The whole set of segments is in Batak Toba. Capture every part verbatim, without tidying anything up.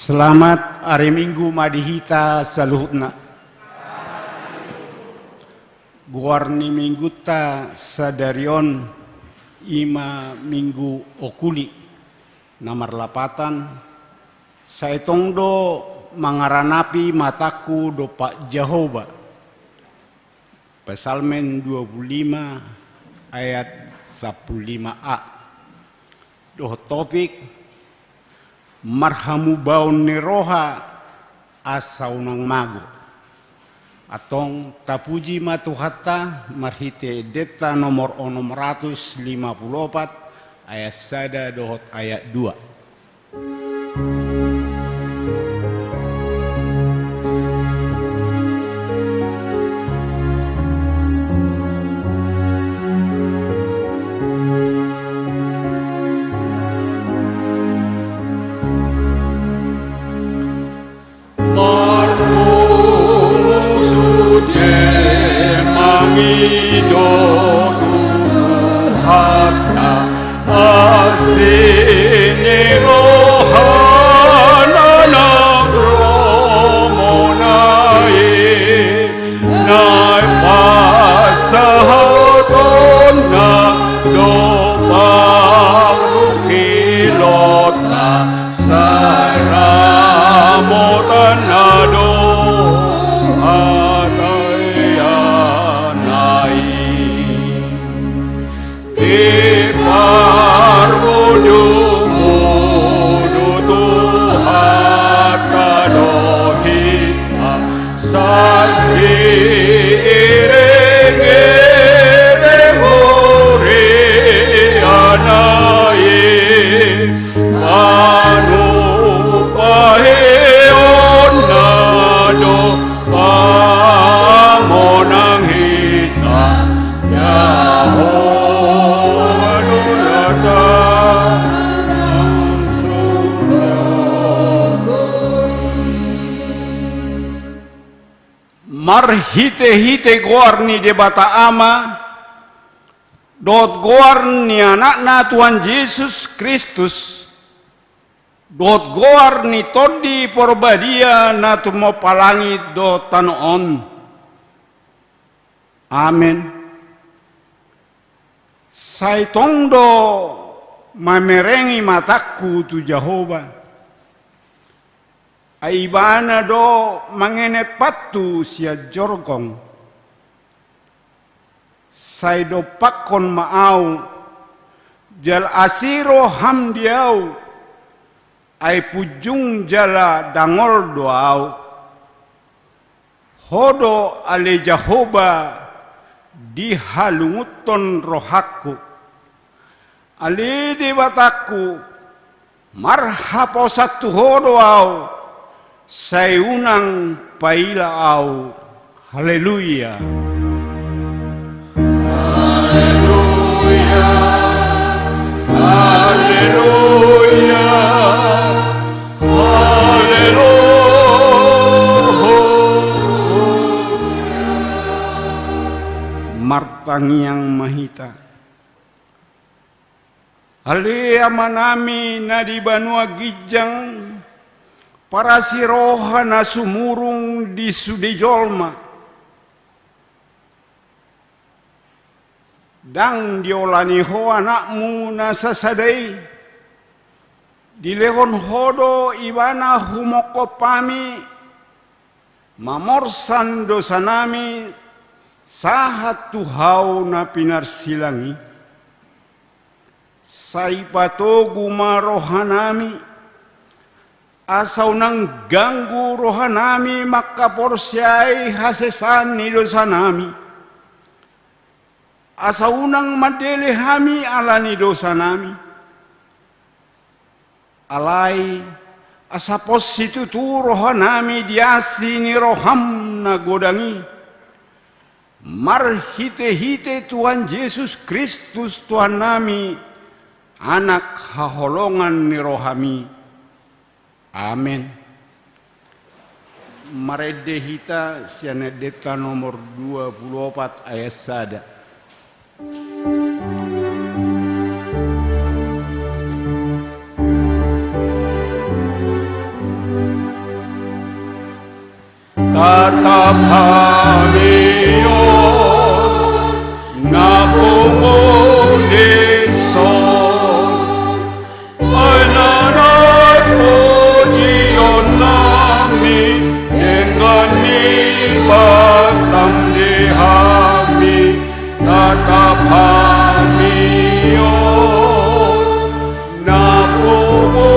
Selamat ari Minggu ma di hita saluhutna. Goar ni Minggunta sadari on i ma Minggu Okuli, na marlapatan, sai tong do mangaranapi matangku dompak Jahowa. Psalmen dua puluh lima ayat sampulu lima a. Dohot topik, marhamubaon ni roha asa unang mago. Antong tapuji ma Tuhanta marhite endenta nomor onom ratus lima puluh opat, ayat sada dohot ayat dua. Marpungu sude mangido Tuhanta, asi ni rohana nang lomo na i, na i pasahatonna do parungkilonta. Sai ramotanna do hata i. Diparmudu-mudu Tuhanta do hita, sandiri-iri huriana i. Panumpahionna do pamonang hita, Jahowa do hata. Marhite-hite goar ni Debata Ama, dohot goar ni Anakna Tuhan Jesus Kristus, dohot goar ni Tondi Parbadia na tumompa langit dohot tano on. Amen. Sai tong do mamerengi matangku tu Jahowa. Ai Ibana do mangenet pathu sian jorgong. Sai dompakkon ma ahu, jala asi roham di ahu, ai punjung jala dangol do ahu. Ho do ale Jahowa dihalungunhon rohangku. Ale Debatangku, marhaposan tu Ho do ahu, sai unang paila ahu. Haleluya. Haleluya. Haleluya. Haleluya. Martangiang ma hita. Ale Amanami na di banua ginjang, parasi roha na sumurung di sude jolma. Ndang diolani Ho Anakmu na sasada i, dilehon Ho do Ibana humongkop hami, mamorsan dosanami sahat tu hau na pinarsilang i. Sai patogu ma rohanami, asa unang ganggu rohanami mangkaporseai hasesaan ni dosanami, asa unang mandele hami ala ni dosanami. Alai asa pos situtu rohanami di asi ni roham na godang i, marhitehite Tuhan Jesus Kristus Tuhannami, Anak haholongan ni rohami. Amen. Marende hita sian endenta nomor dua puluh opat ayat sada. Tatap hami on na pungu dison, ai na naeng pujionnami, denggan ni basam di hami, tatap hami on na pungu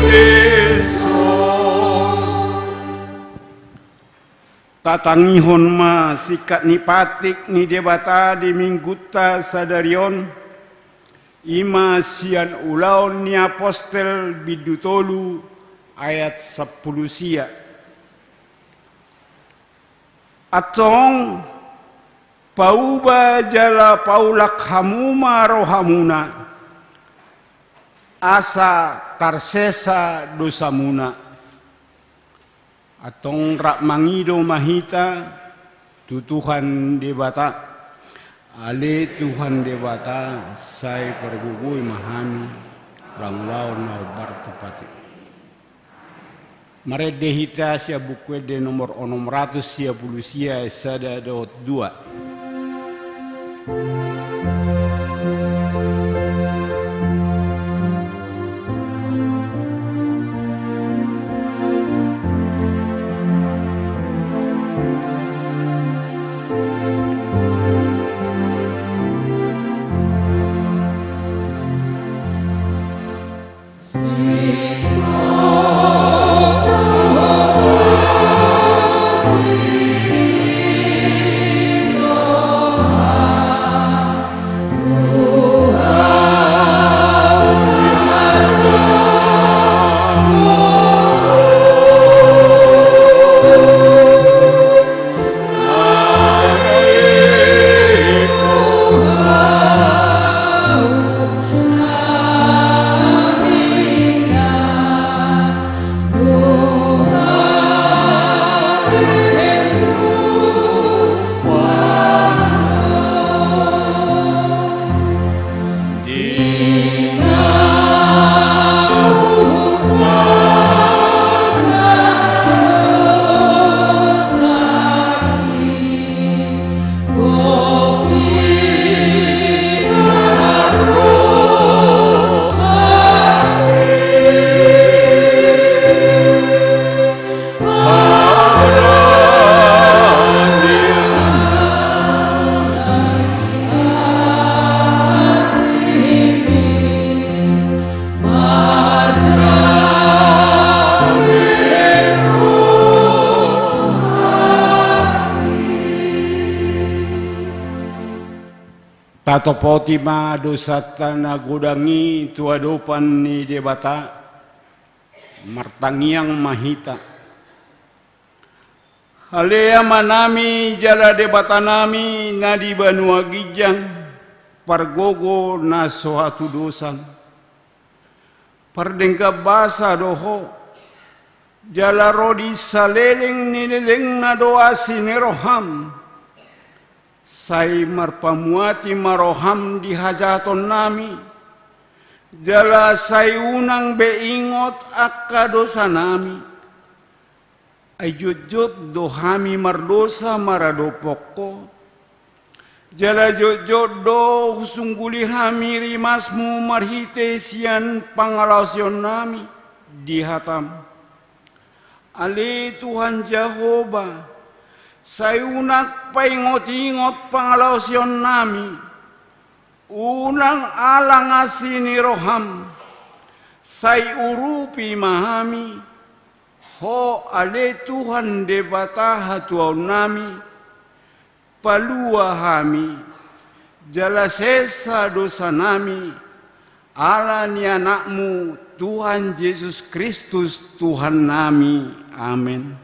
dison. Tatangihon ma singkat ni patik ni Debata di Minggunta sadari on, i ma sian Ulaon ni Apostel bindu tolu ayat sampulu sia. Antong, pauba jala paulak hamu ma rohamuna, asa tarsesa dosamuna. Antong rap mangido ma hita tu Tuhan Debata. Ale Tuhan Debata, sai pargogoi ma hami, lam ulaon na hombar tu patik. Marende hita sian Buku Ende nomor onom ratus sia pulu sia, ayat sada dohot dua. Tatopoti ma dosanta na godang i tu adopan ni Debata. Martangiang ma hita. Ale Amanami jala Debatanami na di banua ginjang, pargogo na so hatudosan, pardenggan basa do Ho, jala ro di saleleng ni lelengna do asi ni roham. Sai marpamuati ma roham di hajahatonnami, jala sai unang be ingot angka dosanami. Ai jotjot do hami mardosa maradophon Ho, jala jotjot do husungguli hami rimasmu marhite sian pangalaosionnami di hatam. Ale Tuhan Jahowa, sai unang paingotingot pangalaosionnami, unang alang asi ni roham, sai urupi ma hami, Ho ale Tuhan Debata hatuaonnami, palua hami, jala sesa dosanami, ala ni Anakmu Tuhan Jesus Kristus Tuhannami. Amen.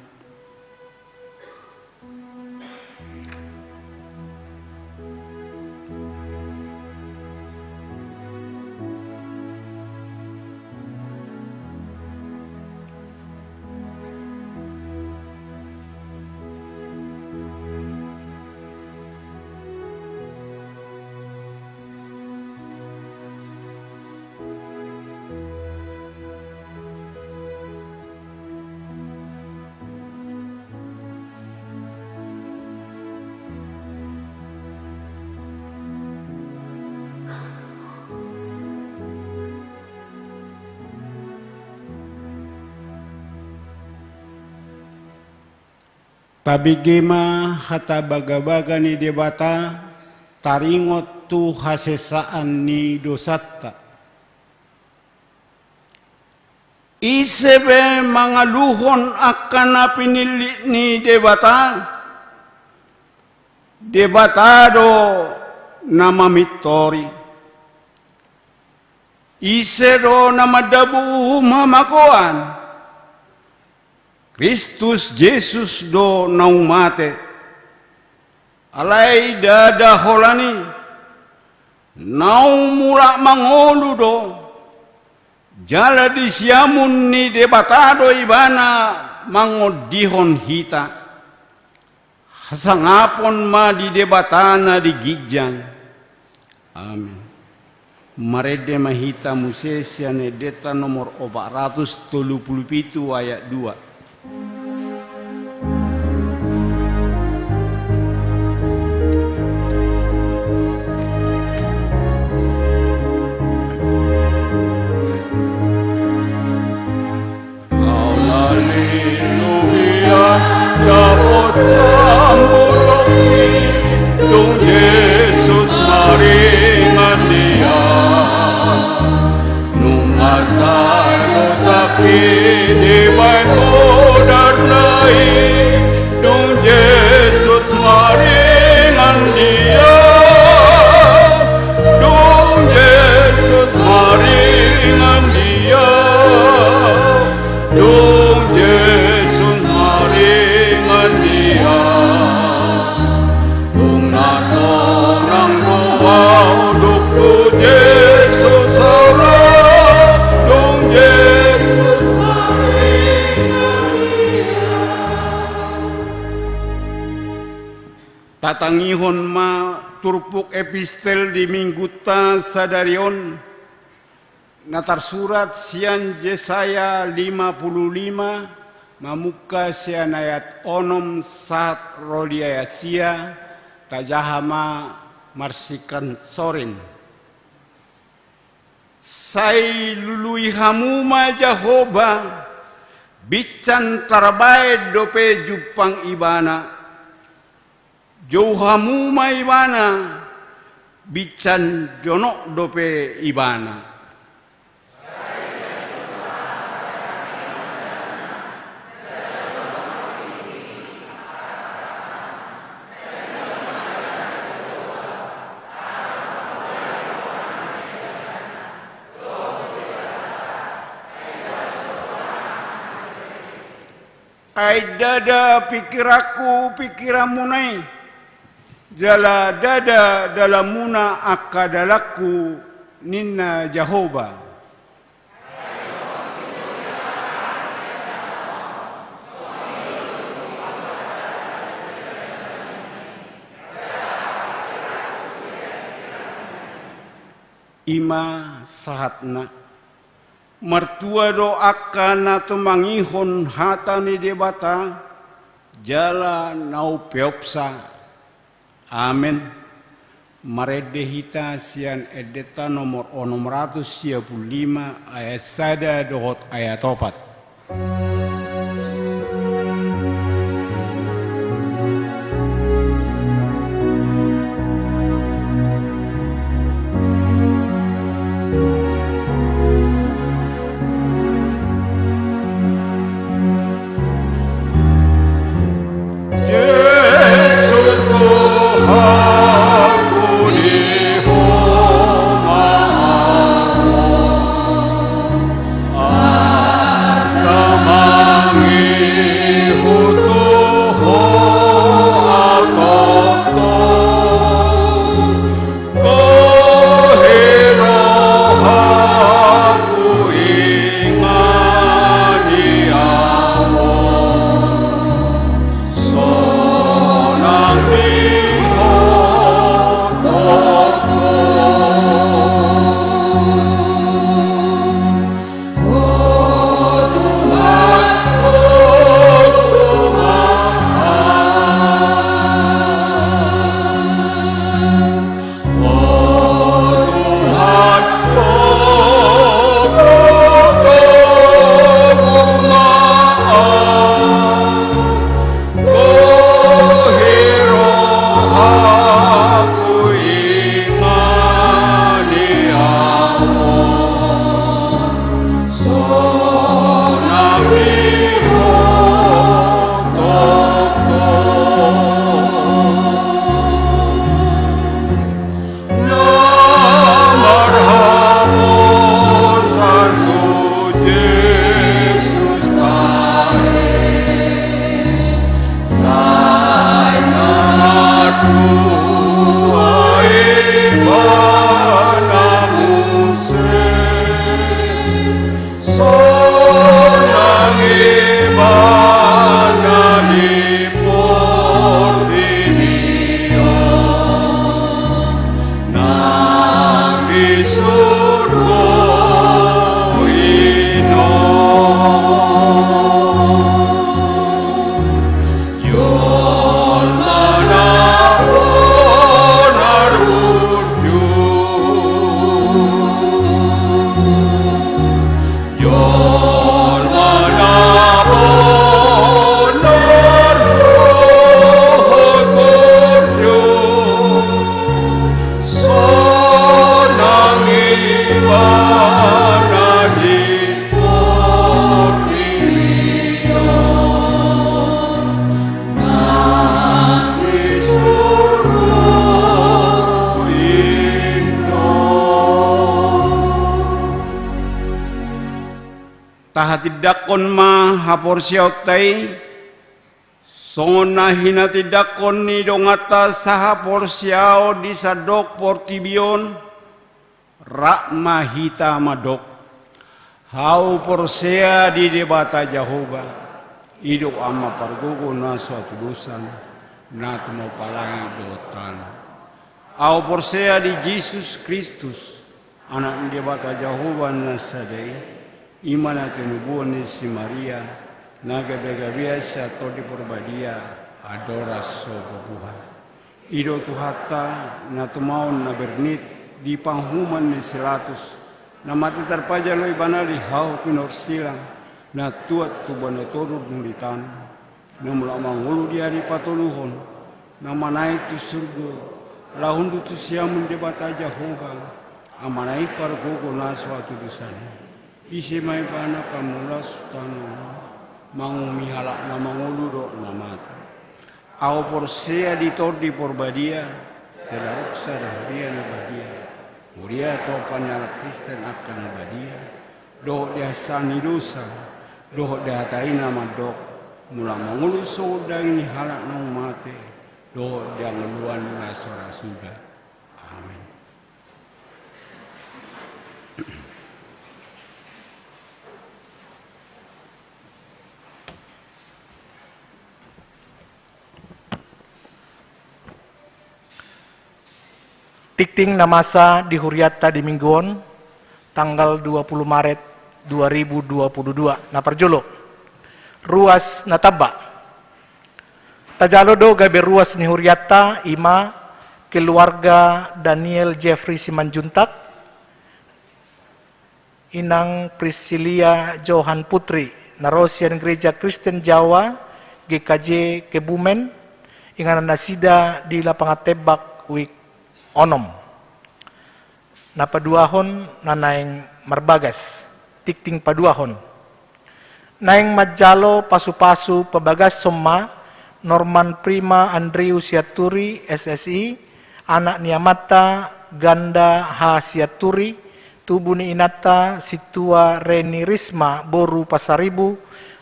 Tabege ma hata bagabaga ni Debata, taringot tu hasesaan ni dosanta. Ise pe mangaluhon angka na pinillit ni Debata, Debata do na mamintori. Ise do na mandabu uhum hamagoan? Kristus Jesus do naung mate. Alai ndada holan i, naung mulak mangolu do, jala di siamun ni Debata do ibana mangondihon hita. Hasangapon ma di Debata na di ginjang. Amen. Marende ma hita muse sian endenta nomor opat ratus tolu pulu pitu ayat dua. Haleluya, dapot sambulokki, dung Jesus maringan di au. Nunga sandosakki dibaen godarna i, dung Jesus maringan di au. Dung Jesus maringan di au. Dung Jesus maringan di au. Dung na sonang do au dung tu Jesus au ra. Dung Jesus maringan di au. Tatangihon ma turpuk epistel di minggunta sadari on, na tarsurat sian Jesaya lima pulu lima, mamungka sian ayat onom sahat ro di ayat sia. Tajaha ma marsikansorin. Sai lului hamu ma Jahowa, binsan tarbaen dope jumpang Ibana. Jou hamu ma Ibana, binsan jonok dope Ibana. Ai ndada pingkiranku pingkiranmuna i, jala ndada dalanmuna angka dalanku, ninna Jahowa. I ma sahatna. Martua do angka na tumangihon hata ni Debata, jala na umpeopsa. Amen. Marende hita sian endenta nomor onom ratus sia pulu lima ayat sada dohot ayat opat. Jesus Tuhanku, di homa Ahu, asa ma Tahatindangkon ma haporseaonta i, songon na hinatindangkon ni donganta sahaporseaon di sandok portibi on, rap ma hita mandok: Ahu porsea di Debata Jahowa, i do Ama pargogo na so hatudosan, na tumompa langit dohot tano. Ahu porsea di Jesus Kristus, Anak ni Debata Jahowa na sada i, i ma na tinubuan ni si Maria, na gabegabean sian Tondi Parbadia, andorang so bubuhan. I do Tuhanta, na tumaon na bernit di panguhuman ni si Latus, na mate tarpajalo Ibana di hau pinorsilang, na tuat tu banua toru dung di tano, na mulak mangolu di ari patoluhon, na manaek tu surgo, laho hundul tu siamun Debata Jahowa, Amana i pargogo na so hatudosan i. Ise ma Ibana pamulas tano, manguhumi halak na mangolu dohot na mate. Ahu porsea di Tondi Parbadia, tela rok sada huria na badia, huria topan ni halak Kristen angka na badia, dohot di hasesaan ni dosa, dohot di hata i na mandok: Mulak mangolu songon daging ni halak naung mate, dohot di hangoluan na so ra suda. Amen. Tingting na masa di hurianta di Minggu on, tanggal dua puluh Maret dua ribu dua puluh dua. Na parjolo, ruas na tamba. Tajalo do gabe ruas ni hurianta, i ma keluarga Daniel Jeffrey Simanjuntak, Inang Priscilia Johan Putri, na ro sian Gereja Kristen Jawa, G K J Kebumen, inganan nasida di Lapangan Tembak, Wik onom. Na paduahon na naeng marbagas, tingting paduahon. Naeng manjalo pasupasu pabagashon ma Norman Prima Andrew Sianturi, S S I, anak ni amanta Ganda H Sianturi, tubu ni inanta Sintua Reni Risma boru Pasaribu,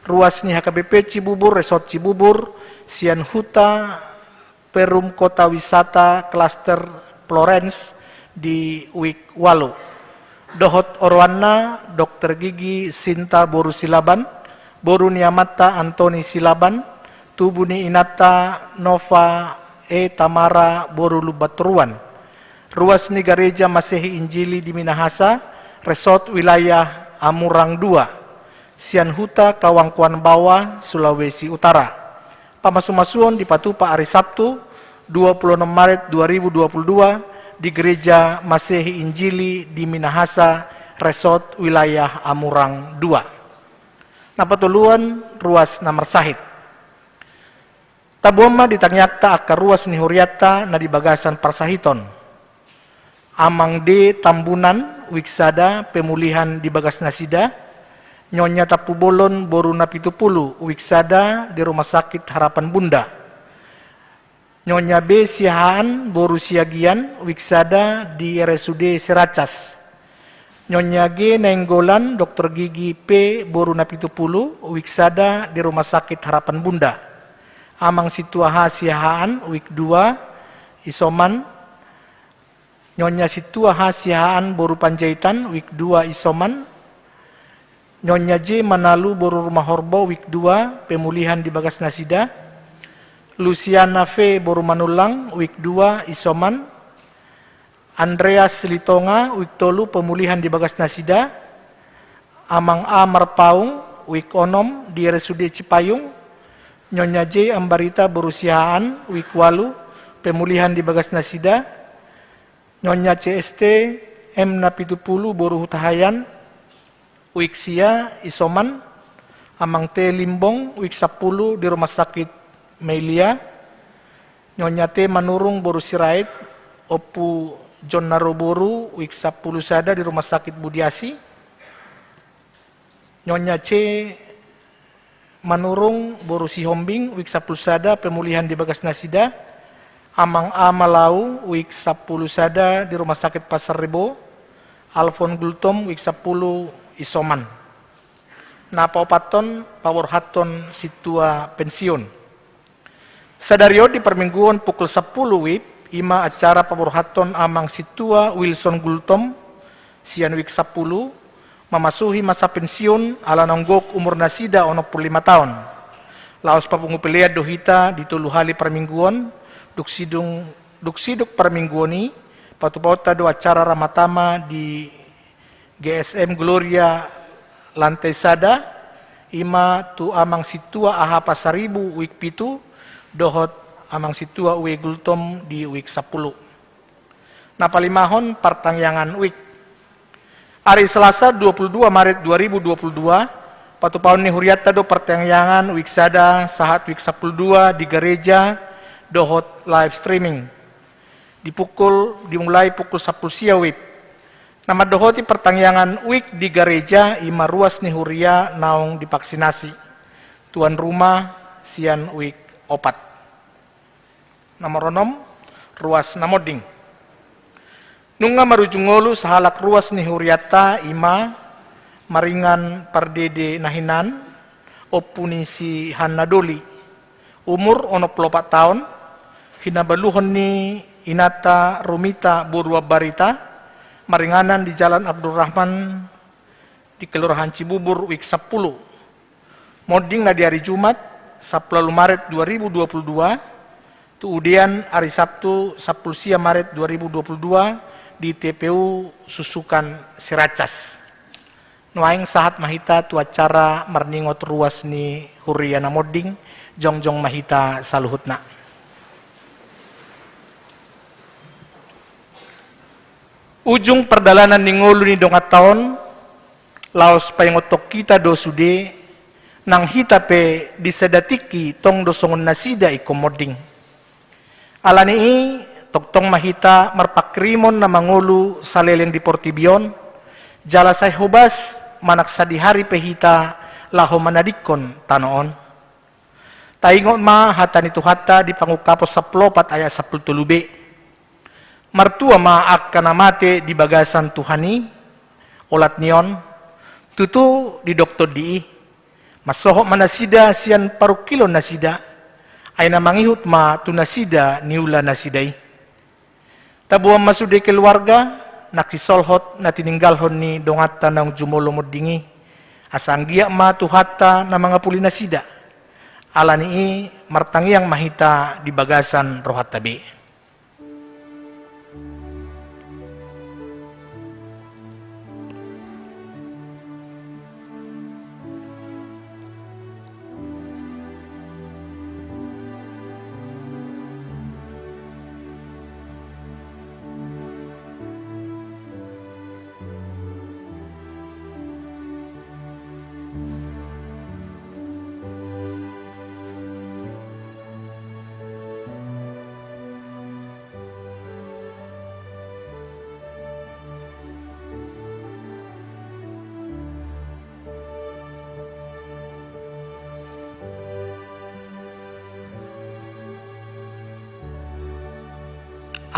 ruas ni H K B P Cibubur, Resort Cibubur, sian Huta Perum Kota Wisata Klaster Florence di Wik ualu. Dohot oroanna, Dokter Gigi Sinta boru Silaban, boru ni amanta Antoni Silaban, tubu ni inanta Nova E Tamara boru Lumbantoruan. Ruas ni Gareja Masehi Injili di Minahasa, Resort Wilayah Amurang dua, sian Huta Kawangkoan Bawa, Sulawesi Utara. Pamasumasuon dipatupa ari Sabtu, dua puluh enam Maret dua ribu dua puluh dua, di Gereja Masehi Injili di Minahasa, Resort Wilayah Amurang dua. Na patoluhon, ruas na marsahit. Taboan ma di tangiangta angka ruas ni hurianta na di bagasan parsahiton. Amang D Tambunan, Wik sada, pemulihan di bagas nasida. Nyonya Tampubolon boru Napitupulu, Wik sada, di Rumah Sakit Harapan Bunda. Nyonya B Siahaan boru Siagian, Wik sada, di R S U D Ciracas. Nyonya G Nainggolan, Dokter Gigi P boru Napitupulu, Wik sada, di Rumah Sakit Harapan Bunda. Amang Sintua H Siahaan, Wik dua, isoman. Nyonya Sintua H Siahaan boru Panjaitan, Wik dua, isoman. Nyonya J Manalu boru Rumahorbo, Wik dua, pemulihan di bagas nasida. Lusiana V boru Manullang, Wik dua, isoman. Andreas Silitonga, week tolu, pemulihan di bagas nasida. Amang A Marpaung, week onom, di R S U D Cipayung. Nyonya J Ambarita boru Siahaan, week ualu, pemulihan di bagas nasida. Nyonya C S T M Napitupulu boru Hutahaean, week sia, isoman. Amang T Limbong, week sampulu, di Rumah Sakit Meilia. Nyonya T Manurung boru Sirait, Ompu John Naroboru, week sampulu sada, di Rumah Sakit Budiasi. Nyonya C Manurung boru Sihombing, week sampulu sada, pemulihan di bagas nasida. Amang A Malau, week sampulu sada, di Rumah Sakit Pasar Rebo. Alfon Gultom, week sampulu, isoman. Na paopathon, paborhathon sintua pensiun. Sadari on di parmingguon pukul sampulu wib, i ma acara paborhathon Amang Sintua Wilson Gultom, sian week sampulu, mamasuhi masa pensiun ala naung gok umur nasida onom pulu lima taon. Laos papungu pelean do hita di tolu hali parmingguon, dung sidung, dung sidung parmingguon i, patupaonta do acara ramatama di G S M Gloria lantai sada, i ma tu Amang Sintua Aha Pasaribu week pitu, dohot Amang Sintua Uwe Gultom di week sampulu. Na palimahon partangiangan week. Ari Selasa dua pulu dua Maret dua ribu dua pulu dua, patupaon ni hurianta do partangiangan week sada sahat week sampulu dua di gareja dohot live streaming. Di pukul, dimulai pukul sampulu sia wib. Na mandohoti partangiangan week di gareja i ma ruas ni huria naung divaksinasi. Tuan rumah sian week opat. Nomor onom, ruas na monding. Nunga marujung ngolu sahalak ruas ni hurianta i ma Maringan Pardede Nahinan, ompu ni si Hanna Doli. Umur onom pulu opat taon, hinabaluhon ni inanta Rumita boru Ambarita, maringanan di Jalan Abdul Rahman di Kelurahan Cibubur, week sampulu. Monding na di ari Jumat, sampulu ualu Maret dua ribu dua pulu dua, tu udean ari Sabtu, sampulu sia Maret dua ribu dua pulu dua, di T P U Susukan Sirancas. Nuaeng sahat ma hita tu acara marningot ruas ni huria na monding, jongjong ma hita saluhutna. Ujung pardalanan ni ngolu ni donganta on, laos paingothon hita do sude, nang hita pe di sada tingki tong do songon nasida ingkon monding. Ala ni i, tongtong ma hita marpangkirimon na mangolu saleleng di portibi on, jala sai hobas manang sadihari pe hita laho manadingkon tano on. Taingot ma hata ni Tuhanta di Pangungkapon sampulu opat ayat sampulu tolu b. Martua ma angka na mate di bagasan Tuhan i, olat ni on, tutu didok Tondi i, mansohot ma nasida sian parungkilon nasida, ai na mangihut ma tu nasida niula nasida i. Taboan ma sude keluarga, nang sisolhot na tininggalhon ni donganta naung jumolo monding i, asa anggiat ma Tuhanta na mangapuli nasida. Ala ni i martangiang ma hita di bagasan rohanta be.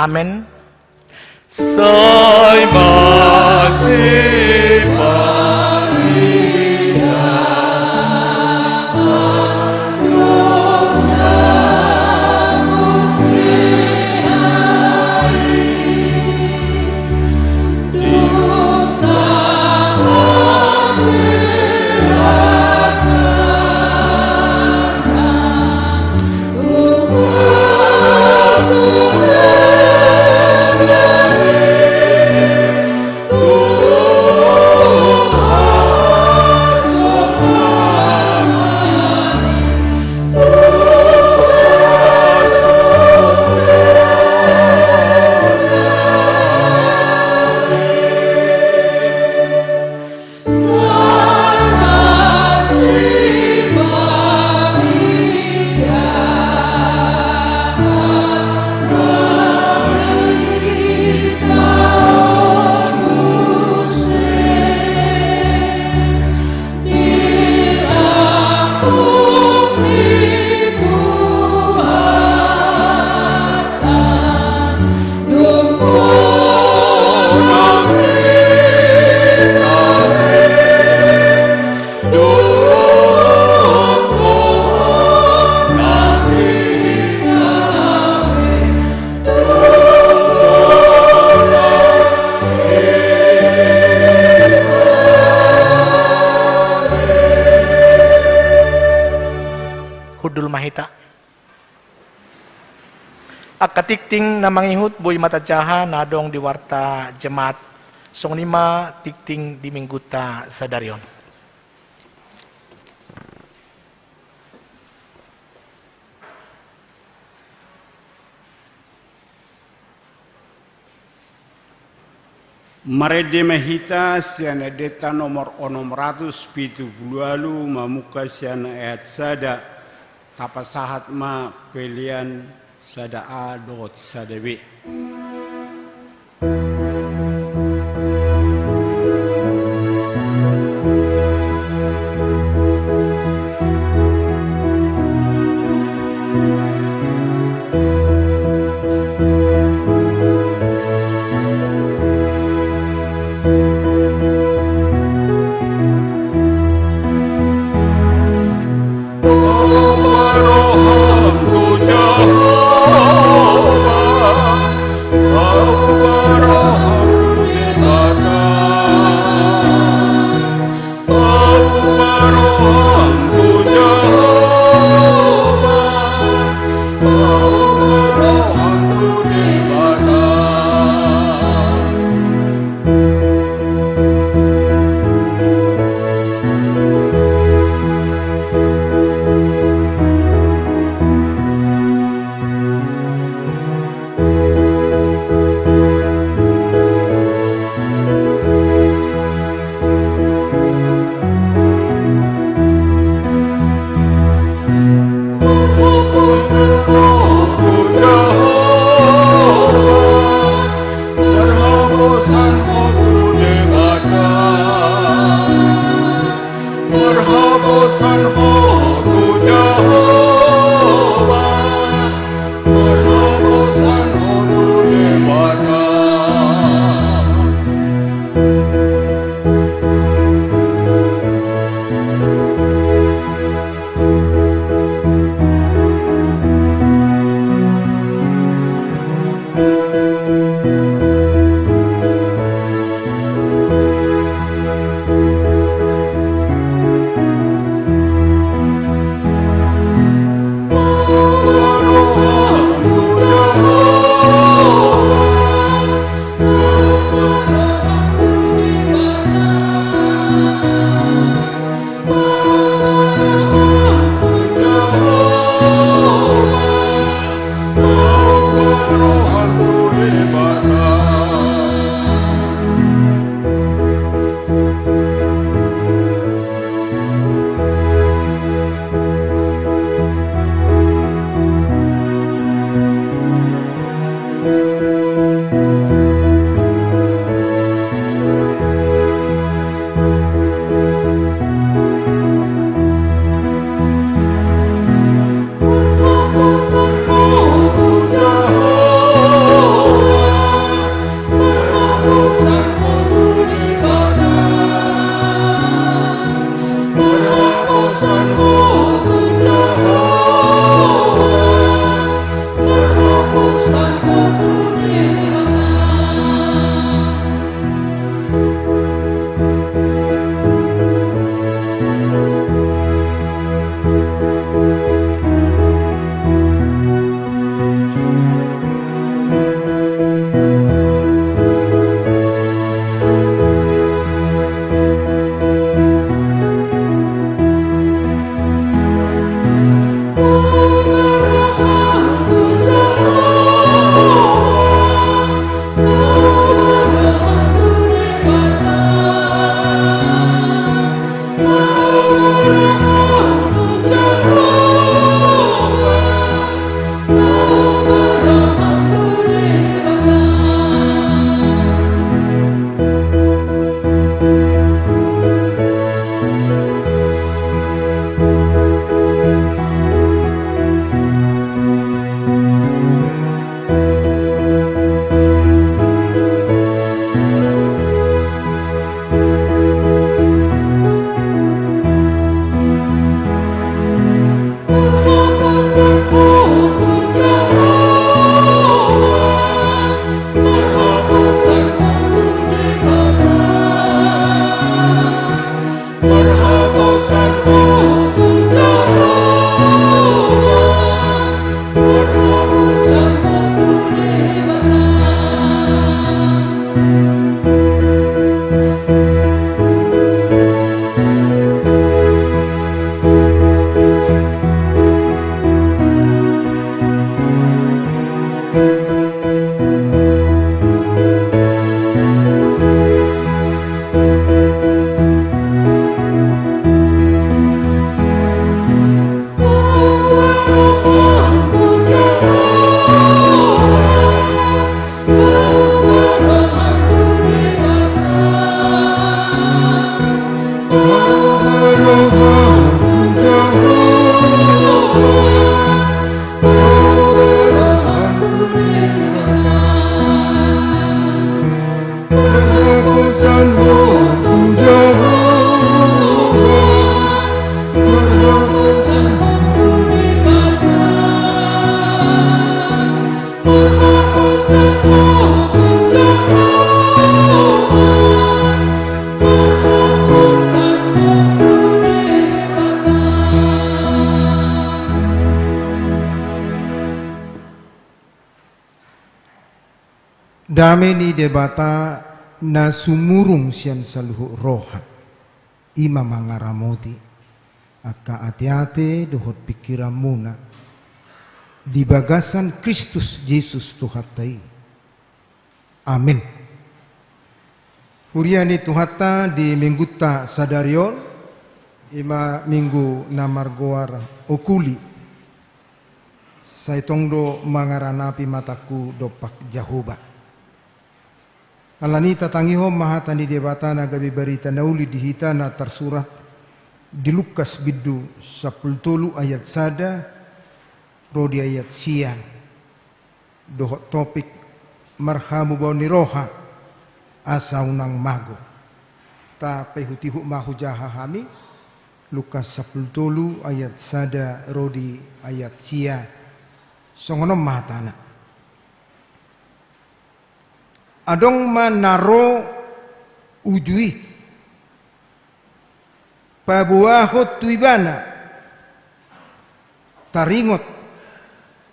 Amen. Sai masipaingahan. Tingting na mangihut boi ma tajaha na adong di warta jemaat. Songon i ma tingting di minggunta sadari on. Marende ma hita sian endenta nomor onom ratus pitu pulu ualu, mamungka sian ayat sada, tapasahat ma pelean sada A dohot sada B. Marhaposan ho tu Jahowa, marhaposan ho tu Debata. Salmo tu Jahowa, marhaposan ho tu Debata, marhaposan ho tu Jahowa, marhaposan ho tu Debata. Dame ni Debata na sumurung sian saluhut roha, i ma mangaramoti angka ateate dohot pingkiranmuna di bagasan Kristus Jesus Tuhanta i. Amin. Huria ni Tuhanta, di minggunta sadari on, i ma minggu na margoar Okuli, sai tong do mangaranapi matangku dompak Jahowa. Alani i tatangihon ma hata ni Debata na gabe barita na uli di hita na tarsurat di Lukas bindu sampulu tolu ayat sada ro di ayat sia, dohot topik marhamubaon ni roha asa unang mago. Tapaihutihut ma hujaha hami, Lukas sampulu tolu ayat sada ro di ayat sia, songon on ma hatana. Adong ma na ro uju i, paboahon tu ibana, taringot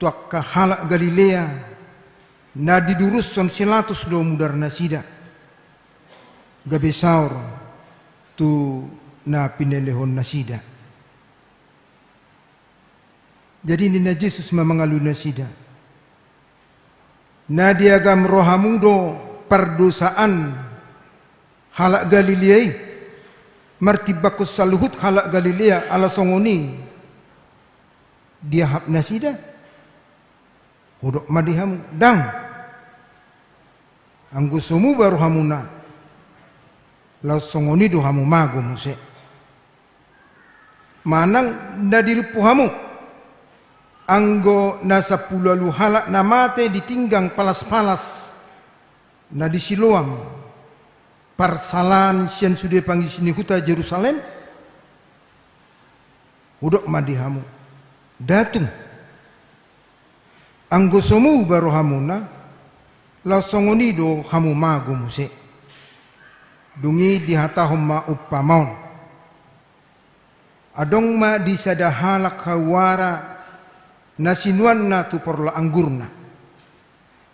tu angka halak Galilea na didurushon si Pilatus do mudarnasida, gabe saor tu na pinelehonnasida. Jadi ninna Jesus ma mangalului nasida, na diagam rohamu do pardosaan halak Galilea i, martimbangkon saluhut halak Galilea ala songon i diahap nasida? Hudok ma di hamu, ndang. Anggo so muba rohamuna, laos songon i do hamu mago muse. Manang na dirumpu hamu, anggo na sampulu ualu halak na mate di tinggang palas-palas na di Siloam, parsalaan sian sude pangisi ni huta Jerusalem? Hudok ma di hamu, ndang tung. Anggo so muba rohamuna, laos songon i do hamu mago muse. Dung i dihatahon ma umpama on. Adong ma di sada halak hauara na sinuanna tu porlak anggurna.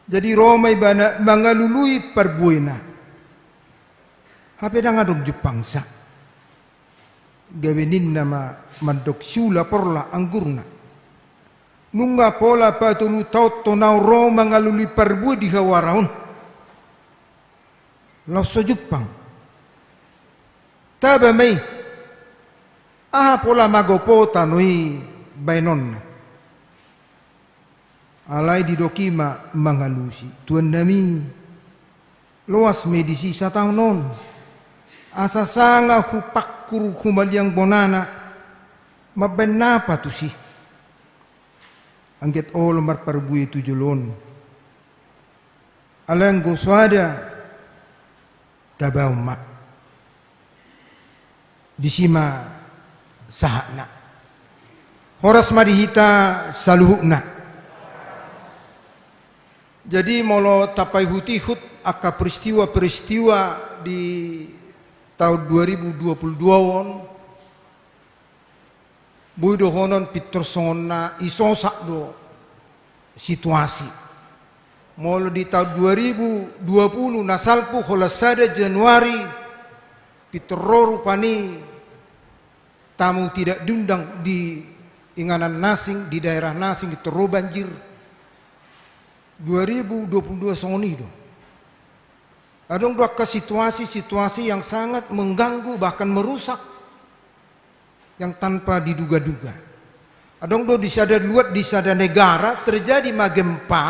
Jadi ro ma ibana mangalului parbuena. Hape ndang adong jumpangsa. Gabe ninna ma mandok siula porlak anggurna, nunga pola patolu taon tonau ro mangalului parbue di hauara on, laos so jumpang. Taba ma i, aha pola mago po tano i baenonna? Alai didok i ma mangalusi, tuannami, loas ma i disi sataon on, asa sanga hupangkur humaliang bonana, mambaen napa tusi? Anggiat olo marparbue tu jolo on. Alai anggo soada, tabaon ma. Disi ma sahatna. Horas ma di hita saluhutna. Jadi molo tapaihutihut angka peristiwa-peristiwa di taon dua ribu dua puluh dua on, boi dohonon pintor songon na isosak do situasi. Molo di taon dua ribu dua puluh na salpu holan sada Januari, pintor ro rupani tamu tidak diundang di inganan na asing, di daerah na asing, pintor ro banjir. Dua ribu dua puluh dua songon i do. Adong do angka situasi-situasi yang sangat mengganggu, bahkan merusak, yang tanpa diduga-duga. Adong do di sada luat, di sada negara terjadi ma gempa,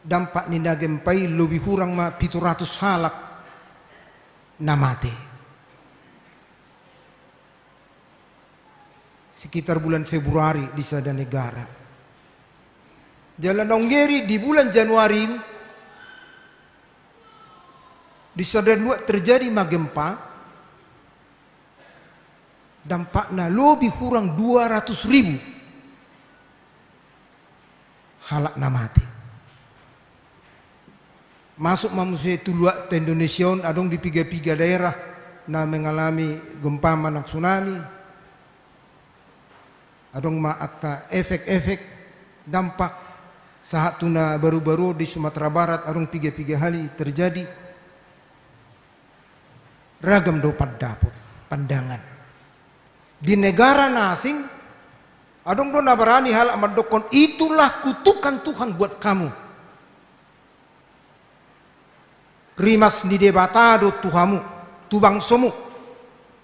dampak ni na gempa i lobi hurang ma pitu ratus halak na mate. Sekitar bulan Februari di sada negara. Jala naung geri di bulan Januari, Di sada luat terjadi ma gempa, dampakna lobi hurang dua ratus ribu halak na mate. Masuk ma muse tu luat Indonesia on, adong di piga-piga daerah na mengalami gempa manang tsunami. Adong ma angka efek-efek, dampak, sahat tu na baru-baru di Sumatera Barat, adong piga-piga hali terjadi. Ragam do pandapot, pandangan. Di negara na asing, adong do na barani halak mandokkon, "Itulah kutukan Tuhan buat kamu. Rimas ni Debata do tu hamu, tu bangsomu,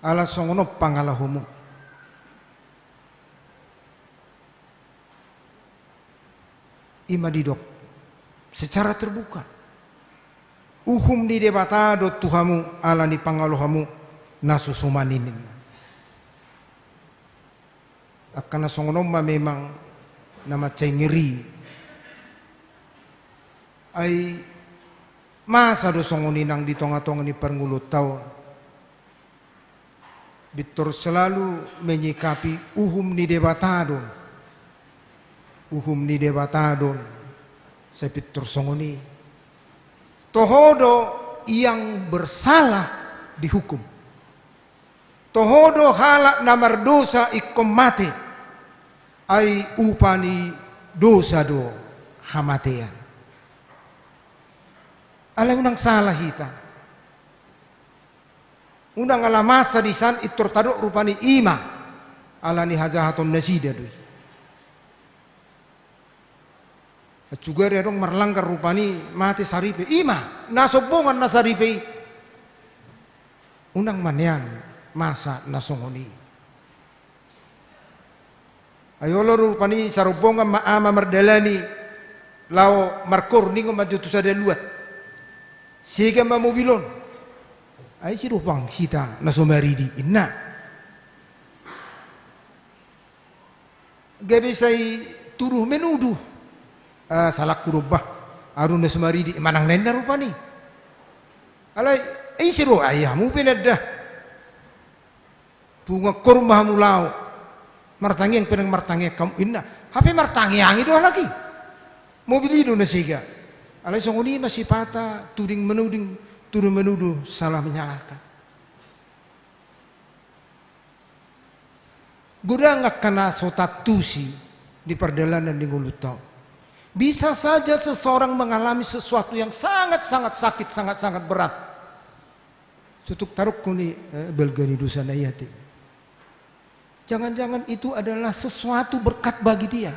ala songon on pangalahomu." I ma didok secara terbuka, "Uhum ni Debata do tu hamu ala ni pangalahomu na so suman i," ninna. Angka na songon on ma memang na mansai ngeri. Ai masa do songon i nang di tonga-tonga ni parngoluonta on. Pintor selalu menyikapi uhum ni Debata do on. Uhum ni Debata do on. Sai pintor songon i. Toho do yang bersalah dihukum. Toho do halak na mardosa ingkon mate, ai upa ni dosa do hamatean. Alai unang sala hita. Unang ala masa disan intor tadok rupani i ma, ala ni hajahaton nasida do i. Sugari adong marlanggar rupani mate saripe. I ma, na sombongan na saripe i. Unang manean masa na songon i. Ai olo rupani sarombongan ma ama mardalani laho markoor ningon ma jo tu sada luat. Sega ma mobil on. Ai sidobang hita na so maridi, inna. Gabe sai tuduh menuduh. Ah, salangku do bah. Ahu na so maridi, manang na inna rupani. Alai ise do ai hamu pe na da. Punguan koor ma hamu laho. Martangiang pe nang martangiang hamu, inna. Hape martangiangi do halak i. Mobil i do na sega. Alai songon i ma sipata tuding menuding, tuduh menuduh, salah menyalahkan. Godang angka na so taantusi di pardalanan ni ngolunta on. Bisa saja seseorang mengalami sesuatu yang sangat-sangat sakit, sangat-sangat berat. Sotung taruhon i, eh, balga ni dosana i ate. Jangan-jangan itu adalah sesuatu berkat bagi dia.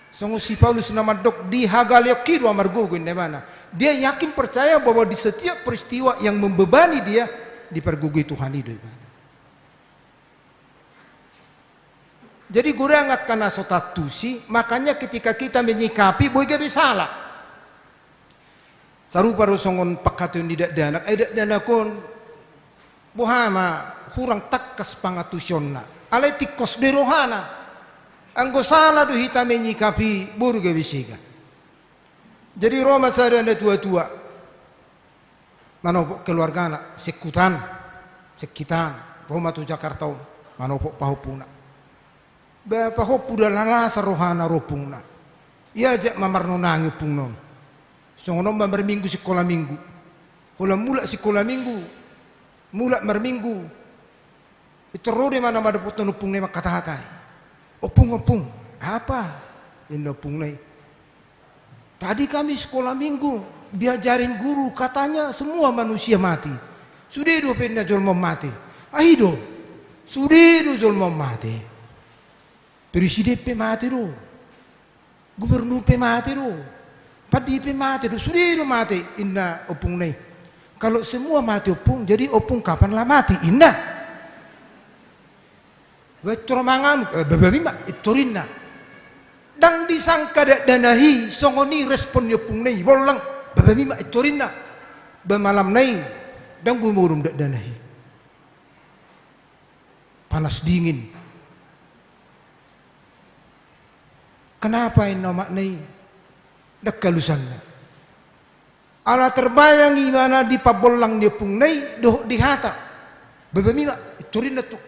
Songon si Paulus na mandok, dihagaleonki do ahu margogo, inna ibana. Dia yakin percaya bahwa di setiap peristiwa yang membebani dia, dipargogoi Tuhan i do ibana. Jadi godang angka na so taantusi, makanya ketika kita menyikapi, boi gabe sala. Sarupa do songon panghataion ni dakdanak, ai dakdanak on, boha ma, hurang tangkas pangantusionna. Alai tingkos do i rohana. Anggo sala do hita menyikapi, boru gabe sega. Jadi ro ma sada na tua-tua. Manopot keluargana, sengkutan, sengkitan, ro ma tu Jakarta on, manopot pahompuna. Ba pahompu da lalasan rohana ro ompungna. Diajak ma marnonangi ompungna on. Songon on ma marminggu sikola minggu. Holan mulak sikola minggu, mulak marminggu. Pintor ro do ibana mandapothon ompungna i mangkatahata i. "Ompung, ompung." "Apa?" inna ompungna i. "Tadi kami sekolah minggu, diajarin guru, katanya semua manusia mati. Sude dope inna jolma on mate." "Ai i do, sude do jolma on mate. Presiden pe mate do. Gubernur pe mate do. Pandi pe mate do, sude do mate," inna ompungna i. "Kalau semua mati, ompung, jadi ompung kapan lah mati?" inna. Ba intor mangamuk, eh, babami ma intor inna. Ndang disangka dakdanak i songon i respon ni ompungna i, bollang, babami ma intor inna. Ba malamna i ndang gumodom dakdanak i. Panas dingin. "Kenapa?" inna omakna i. Ndang halusanna. Ala terbayang ibana di pabollang ni ompungna i dohot di hata. Baba mima, intorinna tu.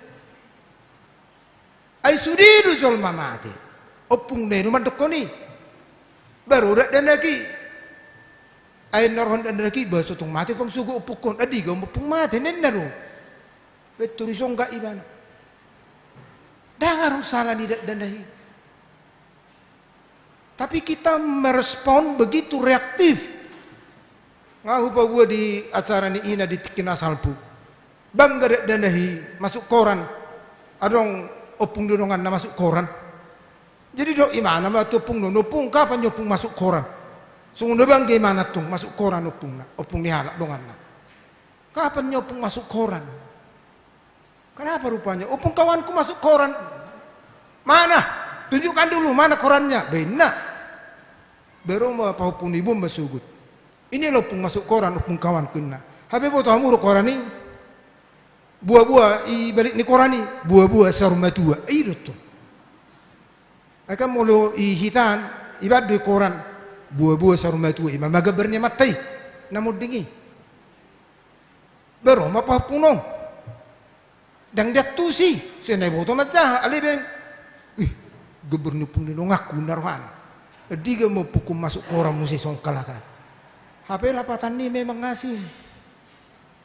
Ai sude do jolma mate. Ompungna i do mandokkon i. Baru dakdanak i. Ai na rohana dakdanak i, ba so tung mate pang sogot ompungkon. Andigan ma ompung mate, ninna do. Intori songgak ibana. Ndang adong sala ni dakdanak i. Tapi kita merespon begitu reaktif. Nga hupaboa di acara ni ina di tingki na salpu. Bangga dakdanak i masuk koran. Adong ompung di donganna masuk koran. Jadi didok ibana ma tu ompungna on, ompung, kapan ni ompung masuk koran? Songon na bangga ibana tung masuk koran ompungna, ompung ni halak donganna. Kapan ni ompung masuk koran? Kenapa rupanya? Ompung kawanku masuk koran. Mana? Tunjukkan dulu, mana korannya? Baenna. Baru ma pahompungna i, boan ma sogot. Ini loh ompung masuk koran, ompung kawanku, inna. Hape boto hamu do koran i? Boa-boa i balik ni koran i, boa-boa saur matua. I do tung. Ai kan molo i hita an, ibaen do i koran. Boa-boa saur matua, i ma gambar ni amanta i. Na monding i. Baru ma pahompungna on. Ndang diantusi, sai na iboto manjaha, alai bereng. Ih, gambar ni ompung ni donganku, inna rohana. Andigan ma ompungku masuk koran muse songon halak an. Hape lapatan ni memang asing.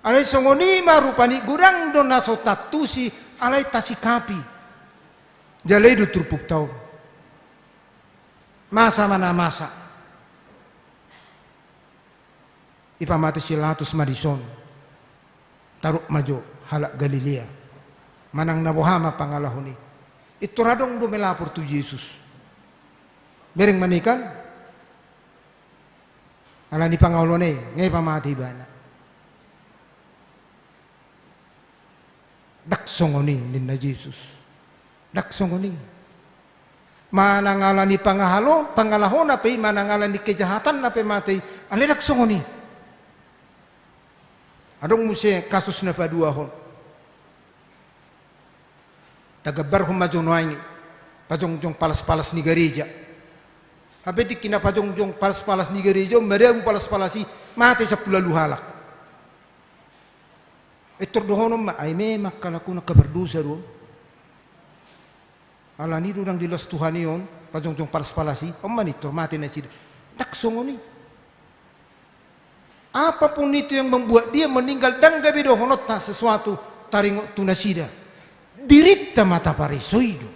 Alai songon i ma rupani, godang do na so taantusi, alai tasikapi. Jala i do turpukta on. Masa ma na masa. Ipamate si Pilatus ma dison. Tarup ma jo halak Galilea. Manang na boha ma pangalahon i. Intor adong do melapor tu Jesus. Bereng ma nian. Ala ni pangaoloan i, nga ipamate ibana. Ndang songon i, ninna Jesus. Ndang songon i. Manang ala ni pangahalo-, pangalahona pe i, manang ala ni kejahatanna pe mate i, alai ndang songon i. Adong muse kasus na paduahon. Tagambarhon ma jo nuaeng i, pajongjong palas-palas ni gareja. Hape tingki na pajongjong palas-palas ni gareja on, madabu palas-palas i, mate sampulu ualu halak. Intor dohonon ma, ai memang halak on angka pardosa do on. Ala ni do ndang diloas Tuhan i on, pajongjong palas-palas i, on ma nintor mate nasida. Ndang songon i. Apapun itu yang membuat dia meninggal, ndang gabe dohononta sesuatu taringot tu nasida. Dirinta ma taparesoi do.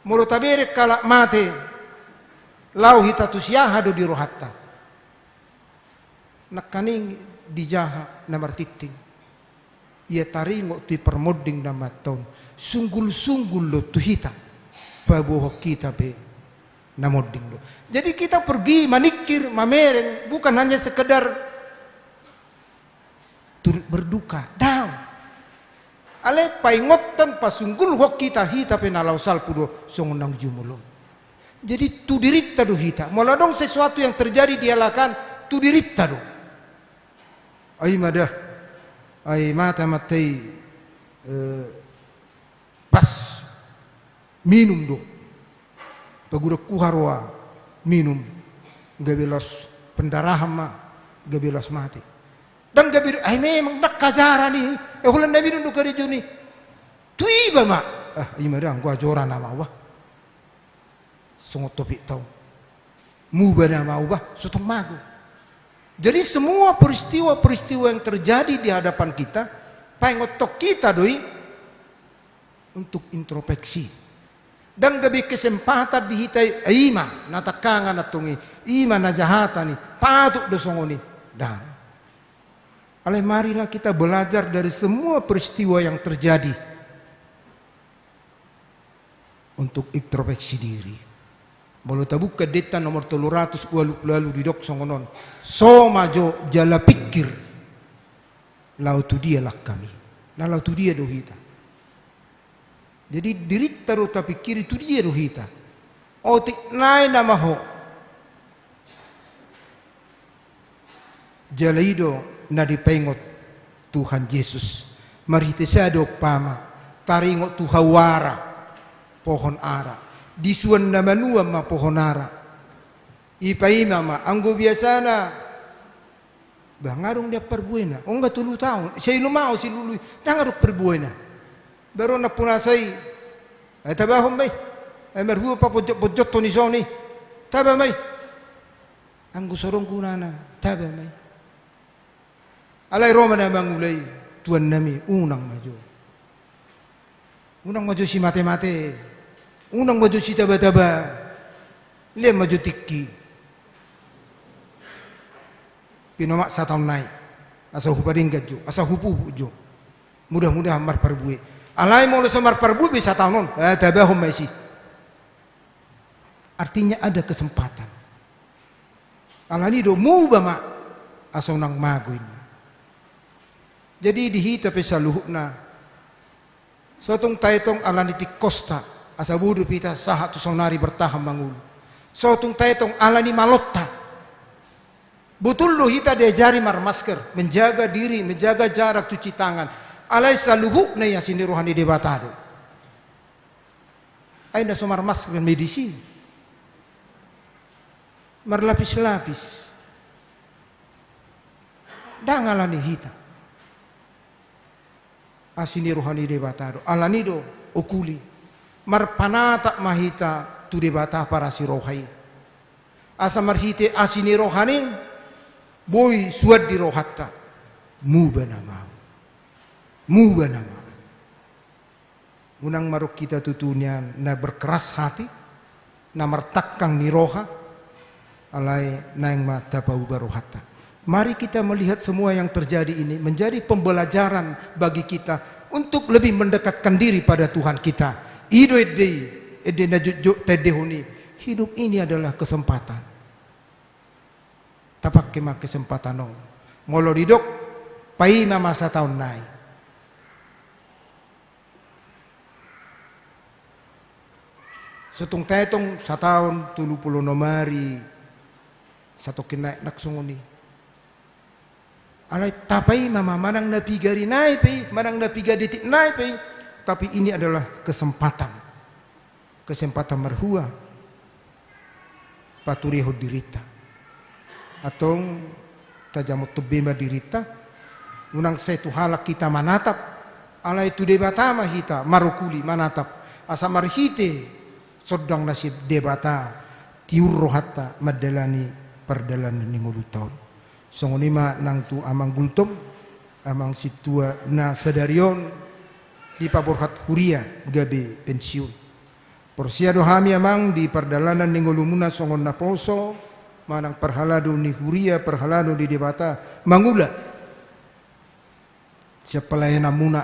Molo tabereng halak mate, laho hita tu si aha do di rohanta? Nangkaning dijaha na martintin. Ia taringot tu parmonding na manton, sunggul-sunggul do tu hita. Paboahon hita pe na monding do. Jadi kita pergi maningkir, mamereng, bukan hanya sekedar turut berduka. Ndang. Alai paingothon, pasunggulhon hita, hita pe na laho salpu do songon na jumolo. Jadi tu dirinta do hita. Molo adong sesuatu yang terjadi di halak an, tu dirinta do. Ai ma da. Ai mate amanta i, eh, pas minum do. Pagodang huhar roa minum. Gabe laos pendarahan ma, gabe laos mate. Ndang gabe do, ai memang ndang hajaran i, eh, holan na minum do karejo ni. Tu iba ma. Ah, i ma da, anggo ajaran na mago. Songon topikta on. Muba na mago, bah, so tung mago. Jadi semua peristiwa-peristiwa yang terjadi di hadapan kita, paingothon hita do i untuk introspeksi. Ndang gabe kesempatan di hita i, "Eh, i ma na tangkangan antong i, i ma na jahatan i, patut do songon i." Ndang. Alai marilah kita belajar dari semua peristiwa yang terjadi. Untuk introspeksi diri. Molo tabuka Ende-enta nomor tolu ratus ualu pulu ualu didok songon on. So ma jo jala pingkir. Laho tu dia langkami. Na laho tu dia do hita. Jadi dirinta do tapingkiri tu dia do hita. Otik nai nama ho. Jala i do na dipaingot Tuhan Jesus. Marhite sada umpama, taringot tu hau ara, pohon ara. Disuan na manuan ma pohon ara. Ipaima ma, anggo biasana, bah, nga adong dia parbuena. O, nga tolu taon, sai luma au silului, ndang adong parbuena. Baru na punasa i, ai tabahon ma i. Ai marhua paponjot-ponjothon i soni. Taba ma i. Anggo so adong gunana, taba ma i. Alai ro ma na mangula i, tuan nami, unang ma jo. Unang ma jo simate-mate. Unang ma jo sitaba-taba. Lehon ma jo tingki. Pinomat sataon nai. Asa hupadenggan jo, asa hupupu jo. Mudah-mudahan marparbue. Alai molo so marparbue be sataon on, eh, tabahon ma i si. Artinya ada kesempatan. Alani do muba ma, asa unang mago inna. Jadi di hita pe saluhutna, so tung taetong alani tingkosta, asa bodo pe hita sahat tu saonari bertahan mangolu. So tung taetong alani malonta. Botul do hita diajari marmasker, menjaga diri, menjaga jarak, cuci tangan. Alai saluhutna i asi ni roha ni Debata do. Ai na so marmasker medis i. Marlapis-lapis. Ndang alani hita. Asi ni roha ni Debata do. Alani do, okuli. Marpanatap ma hita tu Debata parasi roha i. Asa marhite asi ni rohana i, boi suan di rohanta. Muba nama au. Muba nama au. Unang ma adong hita tutu nian na berkeras hati, na martangkang ni roha, alai naeng ma tapauba rohanta. Mari kita melihat semua yang terjadi ini menjadi pembelajaran bagi kita untuk lebih mendekatkan diri pada Tuhan kita. I do ende i, ende na jotjot taendehon i. Hidup ini adalah kesempatan. Tapake ma kesempatan on. Molo didok, paima ma sataon nai. So tung taetong sataon, tolu pulu onom ari, satongkin nai, ndang songon i. Alai tapaima ma, manang na piga ari nai pe i, manang na piga detik nai pe i, tapi ini adalah kesempatan. Kesempatan marhua paturehon dirinta. Antong tajamothon be ma dirinta, unang sai tu halak hita manatap, alai tu Debata ma hita marokuli manatap, asa marhite sondang na sian Debata tiur rohanta mandalani pardalanan ni ngolunta on. Songon i ma nang tu Amang Gultom, amang sintua na sadari on dipaborhat huria gabe pensiun. Porsea do hami, Amang, di pardalanan ni ngolumuna songon naposo manang parhalado ni huria, parhalado ni Debata, mangula sian pelayananmuna.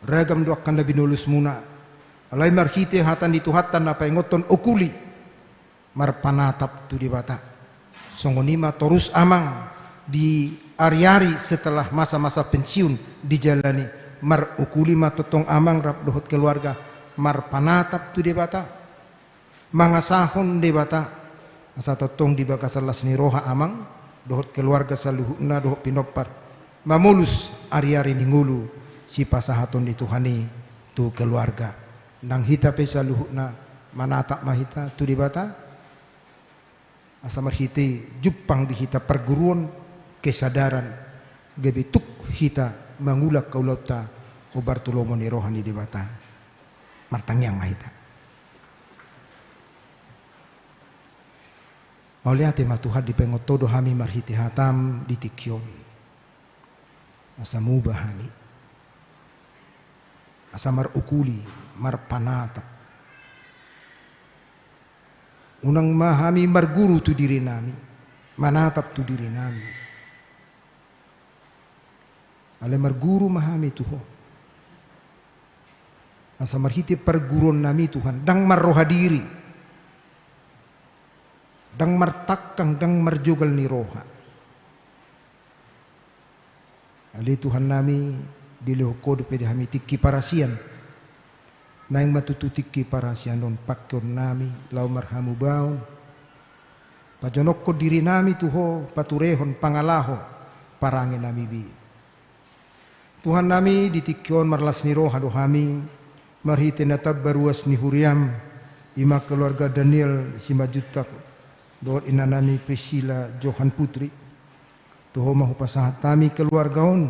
Ragam do angka na binolusmuna. Alai marhite hata ni Tuhanta na paingothon, okuli marpanatap tu Debata. Songon i ma torus, Amang, di ari-ari setelah masa-masa pensiun dijalani, marokuli ma tongtong Amang rap dohot keluarga marpanatap tu Debata, mangasahon Debata, asa tongtong di bagasan las ni roha Amang dohot keluarga saluhutna dohot pinompar mamolus ari-ari ni ngolu sipasahaton ni Tuhan i tu keluarga. Nang hita pe saluhutna manatap ma hita tu Debata, asa marhite jumpang di hita parguruon, kesadaran, gabe tuk hita mangula angka ulaonta hombar tu lomo ni roha ni Debata. Martangiang ma hita. Mauliate ma Tuhan, dipaingot Ho do hami marhite hataM di tingki on. Asa muba hami. Asa marokuli, marpanatap. Unang ma hami marguru tu dirinami, manatap tu dirinami. Alai marguru ma hami tu Ho. Asa marhite parguruonnami Tuhan, ndang marroha diri. Ndang martangkang, ndang marjogal ni roha. Ale Tuhannami, dilehon Ho dope di hami tingki parasian. Naeng ma tutu tingki parasian on pangkeonnami, laho marhamubaon. Pajonokhon dirinami tu Ho, paturehon pangalaho parangenami be. Tuhannami, di tingki on marlas ni roha do hami, marhite na tamba ruas ni huriaM, i ma keluarga Daniel Simanjuntak, dohot inanami Priscilla Johan Putri. Tu Ho ma hupasahat hami keluarga on,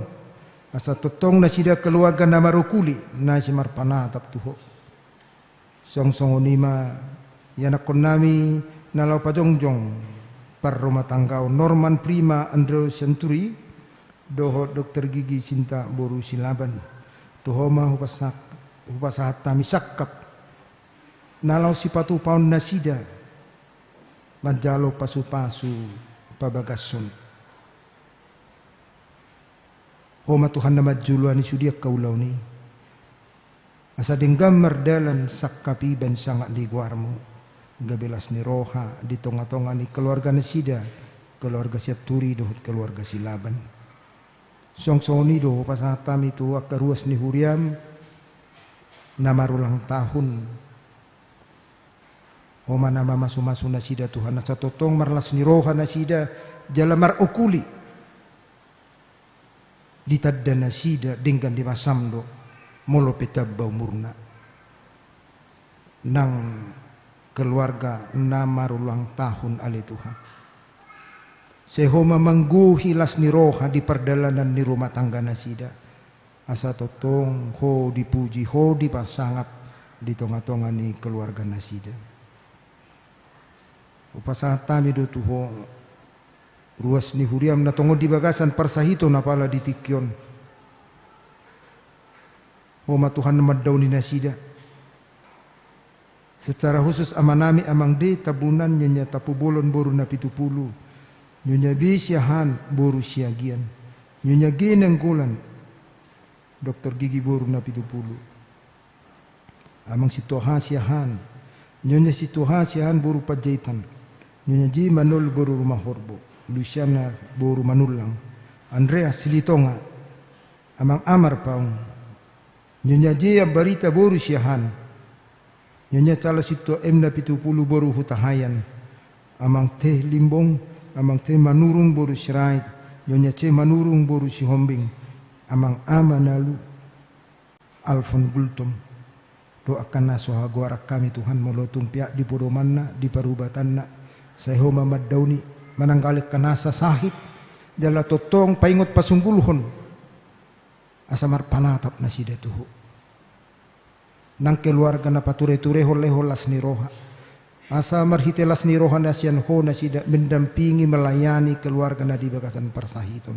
asa tongtong nasida keluarga na marokuli, na sai marpanatap tu Ho. Songon songon i ma ianakkonnami na laho pajongjong parrumatanggaon, Norman Prima Andrew Century dohot Dokter Gigi Sinta boru Silaban. Tu Ho ma hupasak-, hupasahat hami sangkap na laho sipatupaon nasida manjalo pasupasu pabagason. Ho ma Tuhan na manjoloani sude angka ulaon i, asa denggan mardalan sangkap i bahen sangap ni goarmu, gabe las ni roha di tongatonga ni keluarga nasida, keluarga Sianturi dohot keluarga Silaban. Songon songon i do hupasahat hami tu angka ruas ni huriam na marulang tahun. Ho ma na mamasumasu nasida Tuhan, asa tongtong marlas ni roha nasida jala marokuli. Ditanda nasida denggan di basam do, molo pe tamba umurna. Nang keluarga na marulang tahun ale Tuhan, sai Ho ma manggohi las ni roha di pardalanan ni rumah tangga nasida. Asa tongtong Ho dipuji, Ho dipasangap di tongatonga ni keluarga nasida. Hupasahat hami do tu Ho ruas ni huriam na tongon di bagasan parsahiton apala di tingki on. Ho ma Tuhan na mandaoni nasida. Secara khusus amanami Amang D Tambunan, Nyonya Tampubolon boru Napitupulu, Nyonya B Siahaan boru Siagian, Nyonya G Nainggolan, Dokter Gigi boru Napitupulu, Amang Sintua H Siahaan, Nyonya Sintua H Siahaan boru Panjaitan, Nyonya J Manul boru Rumahorbo, Lusiana boru Manullang, Andreas Silitonga, Amang Amar Paung, Nyonya J Ambarita boru Siahaan, Nyonya Calo Sintua M Napitupulu boru Hutahaean, Amang T Limbong, Amang T Manurung boru Sirait, Nyonya C Manurung boru Sihombing, Amang A Manalu, Alfon Gultom. Doakan na so hagoaran hami Tuhan, molo tung peak di podomanna, di parubatanna, sai Ho ma mandaoni, mananggali angka na sasahit, jala tongtong paingot pasunggulhon, asa marpanatap nasida tu Ho. Nang keluarga na patureturehon, lehon las ni roha. Asa marhite las ni roha na sian Ho nasida mendampingi, melayani keluarga na di bagasan parsahiton.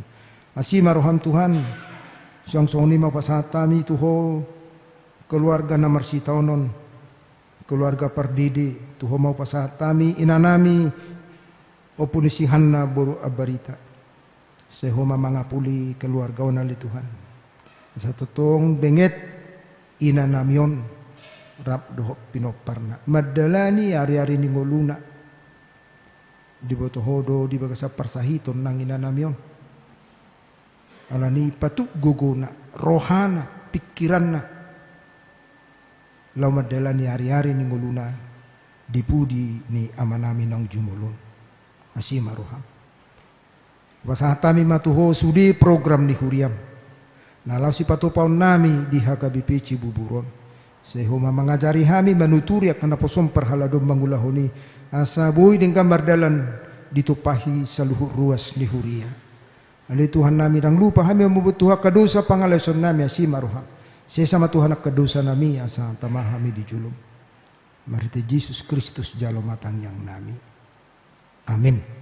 Asi ma roham Tuhan. Songon songon i ma hupasahat hami tu Ho keluarga na marsitaonon, keluarga Pardede, tu Ho ma hupasahat hami inanami Ompu ni si Hanna boru Ambarita. Sai Ho ma mangapuli keluarga on ale Tuhan. Asa tongtong benget inanami on rap dohot pinomparna mandalani ariari ni ngoluna. Diboto Ho do di bagasan parsahiton nang inanami on. Alani i patuk gogona, rohana, pingkiranna, laho mandalani ariari ni ngoluna di pudi ni amanami naung jumolo on. Asi ma roham. Hupasahat hami ma tu Ho sude program ni huriam na laho sipatupaonnami di H K B P Cibubur on. Sai Ho ma mangajari hami manuturi angka naposom parhalado mangulahon i, asa boi denggan mardalan ditumpahi saluhut ruas ni huria. Ale Tuhannami, ndang lupa hami mamboan tu Ho angka dosa pangalaosionnami, asi ma roham. Sesa ma Tuhan angka dosanami, asa tama hami di jolom. Marhite Jesus Kristus jalo ma tangiangnami. Amin.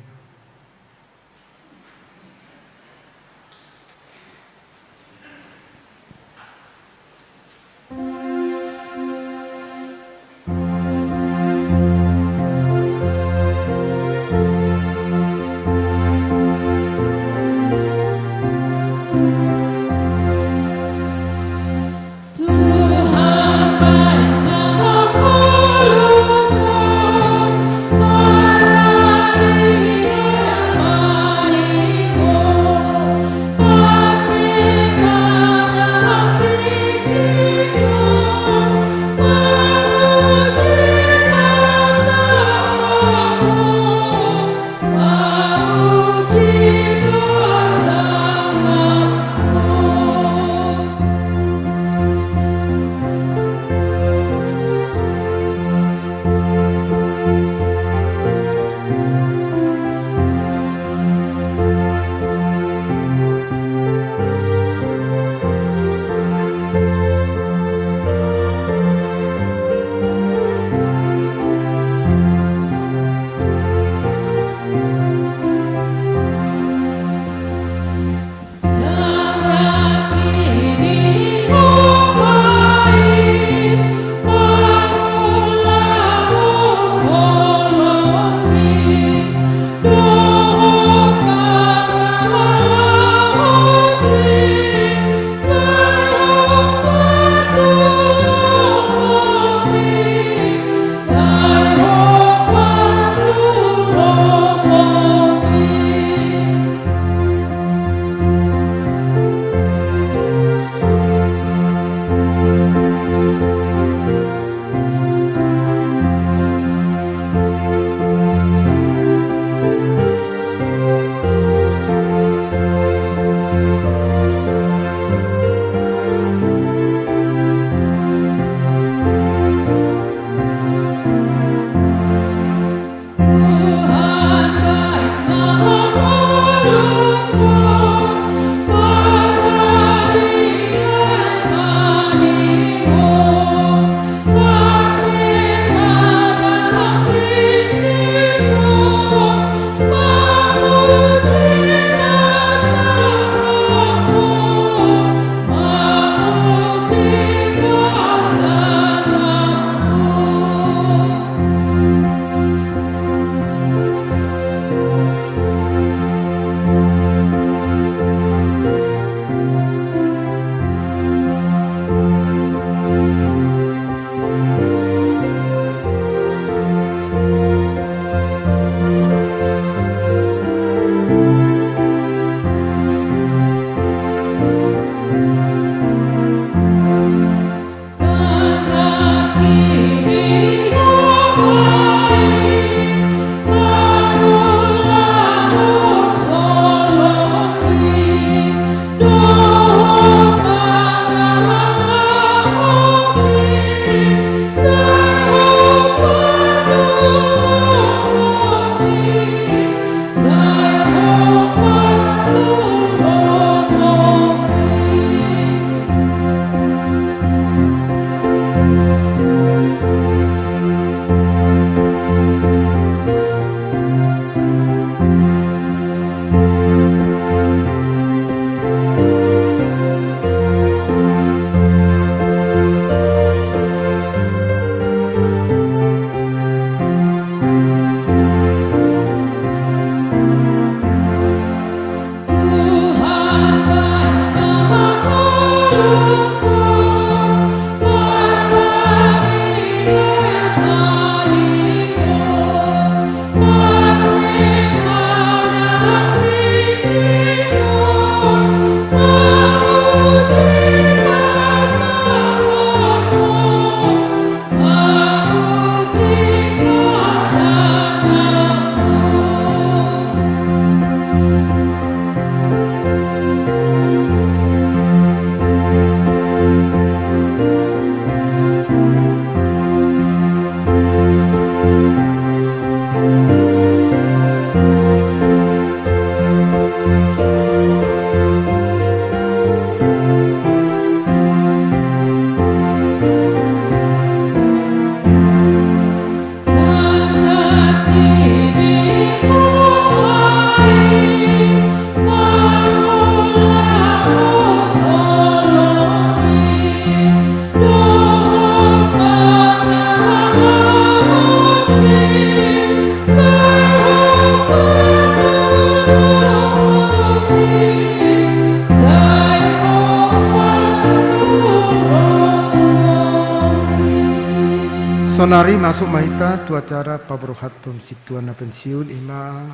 Nari masuk ma hita tu acara paborhathon sintua na pensiun, ima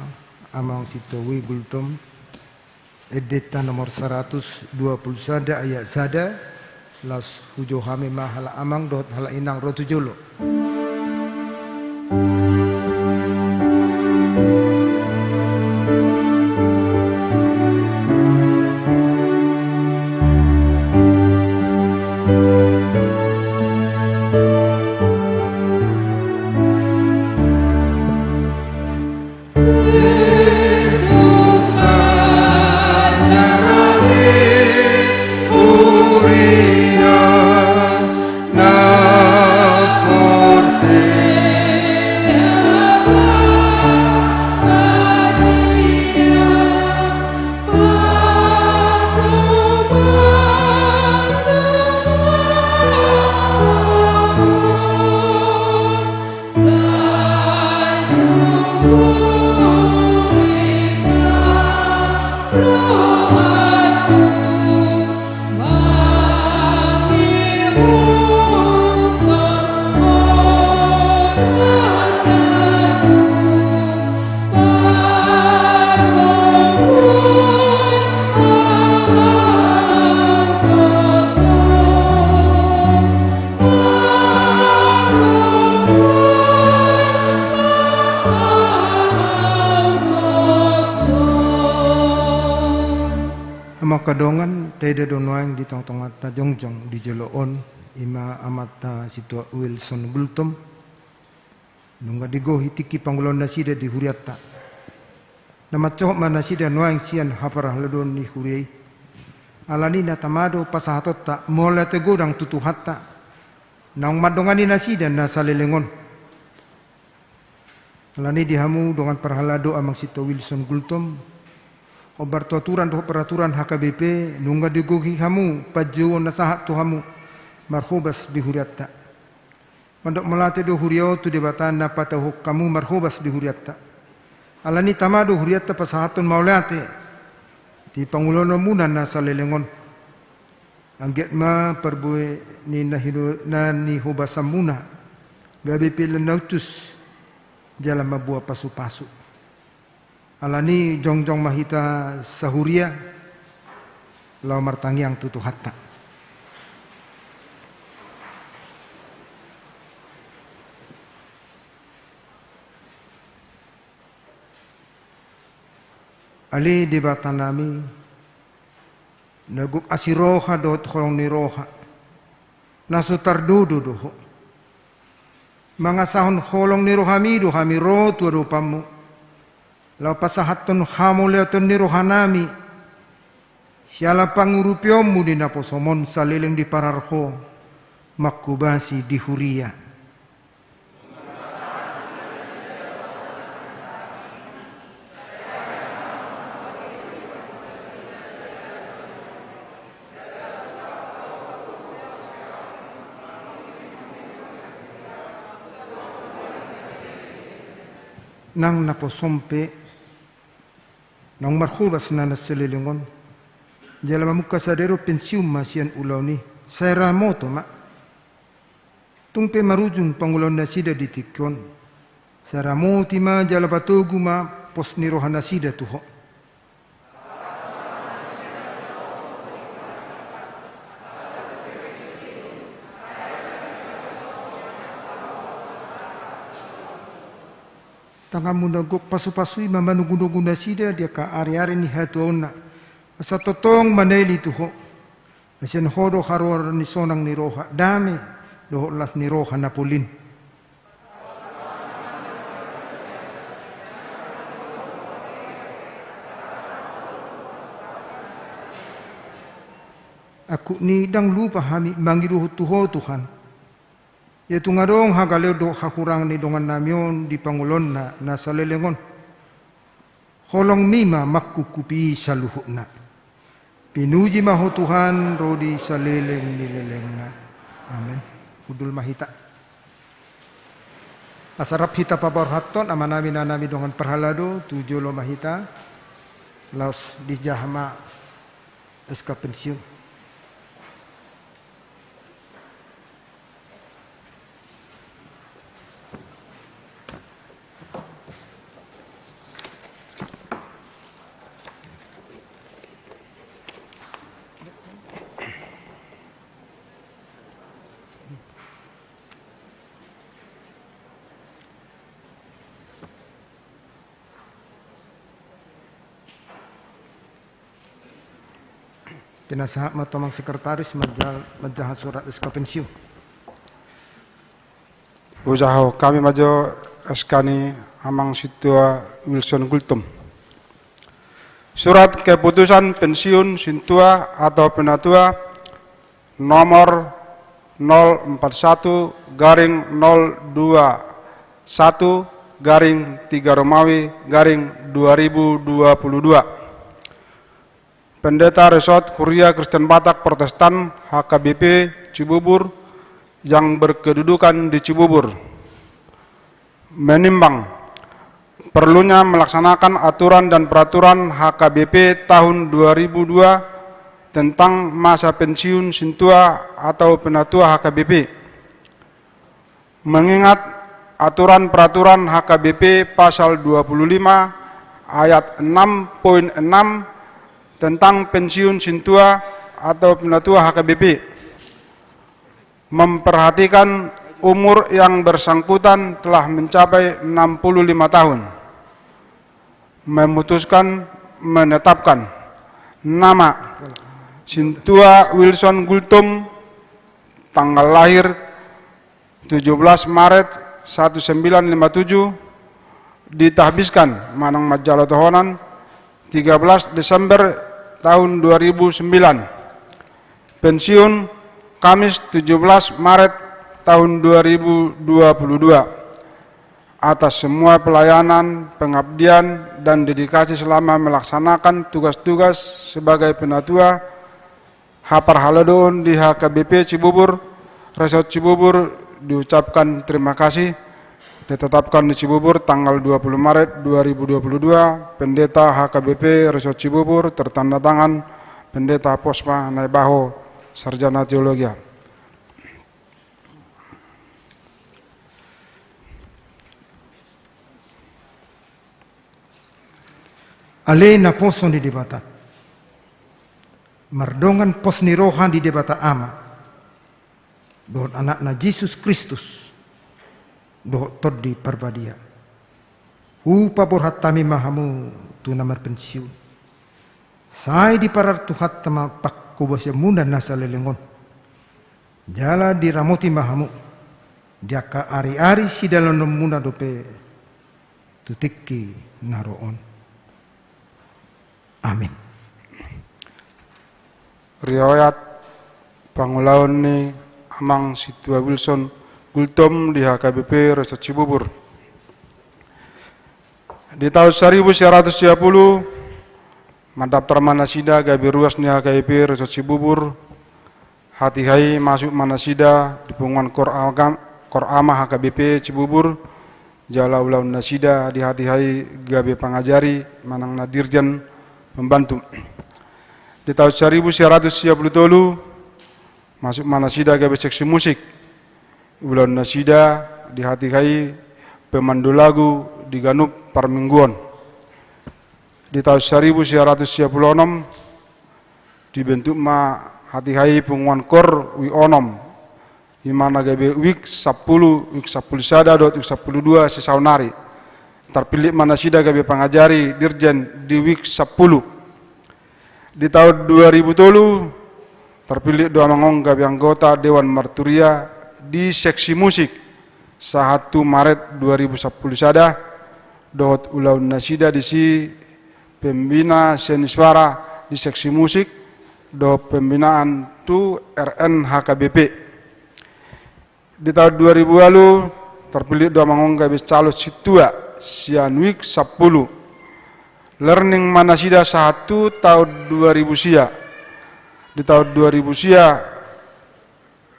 Amang Sintua Uil Gultom, endenta nomor saratus dua pulu sada ayat sada. Laos hujou hami ma halak amang dohot halak inang ro tu jolo. Amang angka dongan, taida do nuaeng di tongatonganta jongjong di jolo on, ima amanta Sintua Wilson Gultom. Nunga digohi tingki pangulaon nasida di hurianta. Na mansohot ma nasida nuaeng sian haparhalado ni huria i. Alani na tama do pasahatonta mauliate godang tu Tuhanta, naung mandongani nasida na saleleng on. Alani di hamu dongan parhalado Amang Sintua Wilson Gultom, hombar tu aturan dohot peraturan H K B P, nunga digohi hamu panjouon na sahat tu hamu marhobas di hurianta. Mandok mauliate do huria on tu Debata na patahuhon hamu marhobas di hurianta. Alani tama do hurianta pasahathon mauliate di pangulaonmuna na saleleng on. Anggiat ma parbue ni na hino-, na nihobasanmuna gabe pelean na uncus jala mamboan pasupasu. Alani jongjong ma hita sahuria laho martangiang tu Tuhanta. Ale Debatanami, na gok asi roha dohot holong ni roha, na so tardodo do Ho. Mangasahon holong ni rohaMi do hami ro tu adopanMu, laho pasahathon hamauliateon ni rohanami, siala pangurupionMu di naposoM on saleleng diparar Ho, manghobasi di huria. Nang naposoM pe naung marhobas na na saleleng on, jala mamungka sadari on pensiun ma sian ulaon i, sai ramoto ma. Tung pe marujung pangulaon nasida di tingki on, sai ramoti ma jala patogu ma pos ni roha nasida tu Ho. TanganMu na gok pasupasui ma manogunogu nasida di angka ariari ni hatuaonna, asa tongtong maneli tu Ho. Ai sian Ho do haroa ni sonang ni roha, dame dohot las ni roha na polin. Angkup ni i, ndang lupa hami mangido tu Ho Tuhan. Ia tung adong hagaleon dohot hahurangan ni dongannami on di pangulaonna na saleleng on, holongMi ma mangkuphupi saluhutna. Pinuji ma Ho Tuhan ro di saleleng ni lelengna. Amen. Hundul ma hita. Asa rap hita paborhathon amanami, inanami, dongan parhalado, tu jolo ma hita. Laos dijaha ma S K pensiun. Pinasahat ma tu amang sekretaris manjal-, manjaha surat S K pensiun. Hujaha hami ma jo S K ni amang sintua Wilson Gultom. Surat keputusan pensiun sintua atau penatua nomor nol empat satu garing nol dua satu garing tiga Romawi garing dua ribu dua puluh dua. Pendeta Resort Kuria Kristen Batak Protestan H K B P Cibubur yang berkedudukan di Cibubur menimbang perlunya melaksanakan aturan dan peraturan H K B P tahun dua ribu dua tentang masa pensiun sintua atau penatua H K B P. Mengingat aturan peraturan H K B P pasal dua puluh lima ayat enam poin enam tentang pensiun sintua atau penatua H K B P, memperhatikan umur yang bersangkutan telah mencapai enam puluh lima tahun, memutuskan menetapkan nama sintua Wilson Gultom, tanggal lahir tujuh belas Maret seribu sembilan ratus lima puluh tujuh, ditahbiskan manang manjalo tohonan tiga belas Desember tahun dua ribu sembilan. Pensiun Kamis tujuh belas Maret tahun dua ribu dua puluh dua. Atas semua pelayanan, pengabdian, dan dedikasi selama melaksanakan tugas-tugas sebagai penatua, haparhaladoon di H K B P Cibubur, Resort Cibubur, diucapkan terima kasih. Ditetapkan di Cibubur tanggal dua puluh Maret dua ribu dua puluh dua, Pendeta H K B P Resort Cibubur, tertanda tangan Pendeta Posma Naibaho, Sarjana Teologia. Ale naposo ni Debata, mardongan pos ni roha ni Debata Ama dohot Anakna Jesus Kristus dohot Tondi Parbadia, hupaborhat hami ma hamu tu na marpensiun. Sai diparar Tuhanta ma panghobasionmuna na saleleng on. Jala diramoti ma hamu di angka ari-ari sidalananmuna dope tu tingki na ro on. Amin. Riwayat pangulaon ni Amang Sintua Wilson Gultom di H K B P Resort Cibubur. Di taon saribu sia ratus sia pulu, mandaptar ma nasida gabe ruas ni H K B P Resort Cibubur. Hatiha i masuk ma nasida di punguan Kor Agam-, Kor Ama H K B P Cibubur, jala ulaon nasida di hatiha i gabe pangajari manang na dirjen pembantu. Di taon saribu sia ratus sia pulu tolu, masuk ma nasida gabe seksi musik. Ulaon nasida di hatiha i pemandu lagu di ganup parmingguon. Di taon saribu sia ratus sia pulu onom, dibentuk ma hatiha i punguan Kor Wi Onom, i ma na gabe wik sampulu, wik sampulu sada dohot wik sampulu dua sisaonari. Tarpillit ma nasida gabe pangajari dirjen di wik sampulu. Di taon dua ribu tolu, tarpillit do amang on gabe anggota Dewan Marturia di seksi musik, sahat tu Maret dua ribu sampulu sada, dohot ulaon nasida disi pembina seni suara di seksi musik, dohot pembinaan tu R N H K B P. Di taon dua ribu ualu, tarpillit do amang on gabe calon sintua sian wik sampulu. Learning ma nasida sahat tu taon dua ribu sia. Di taon dua ribu sia,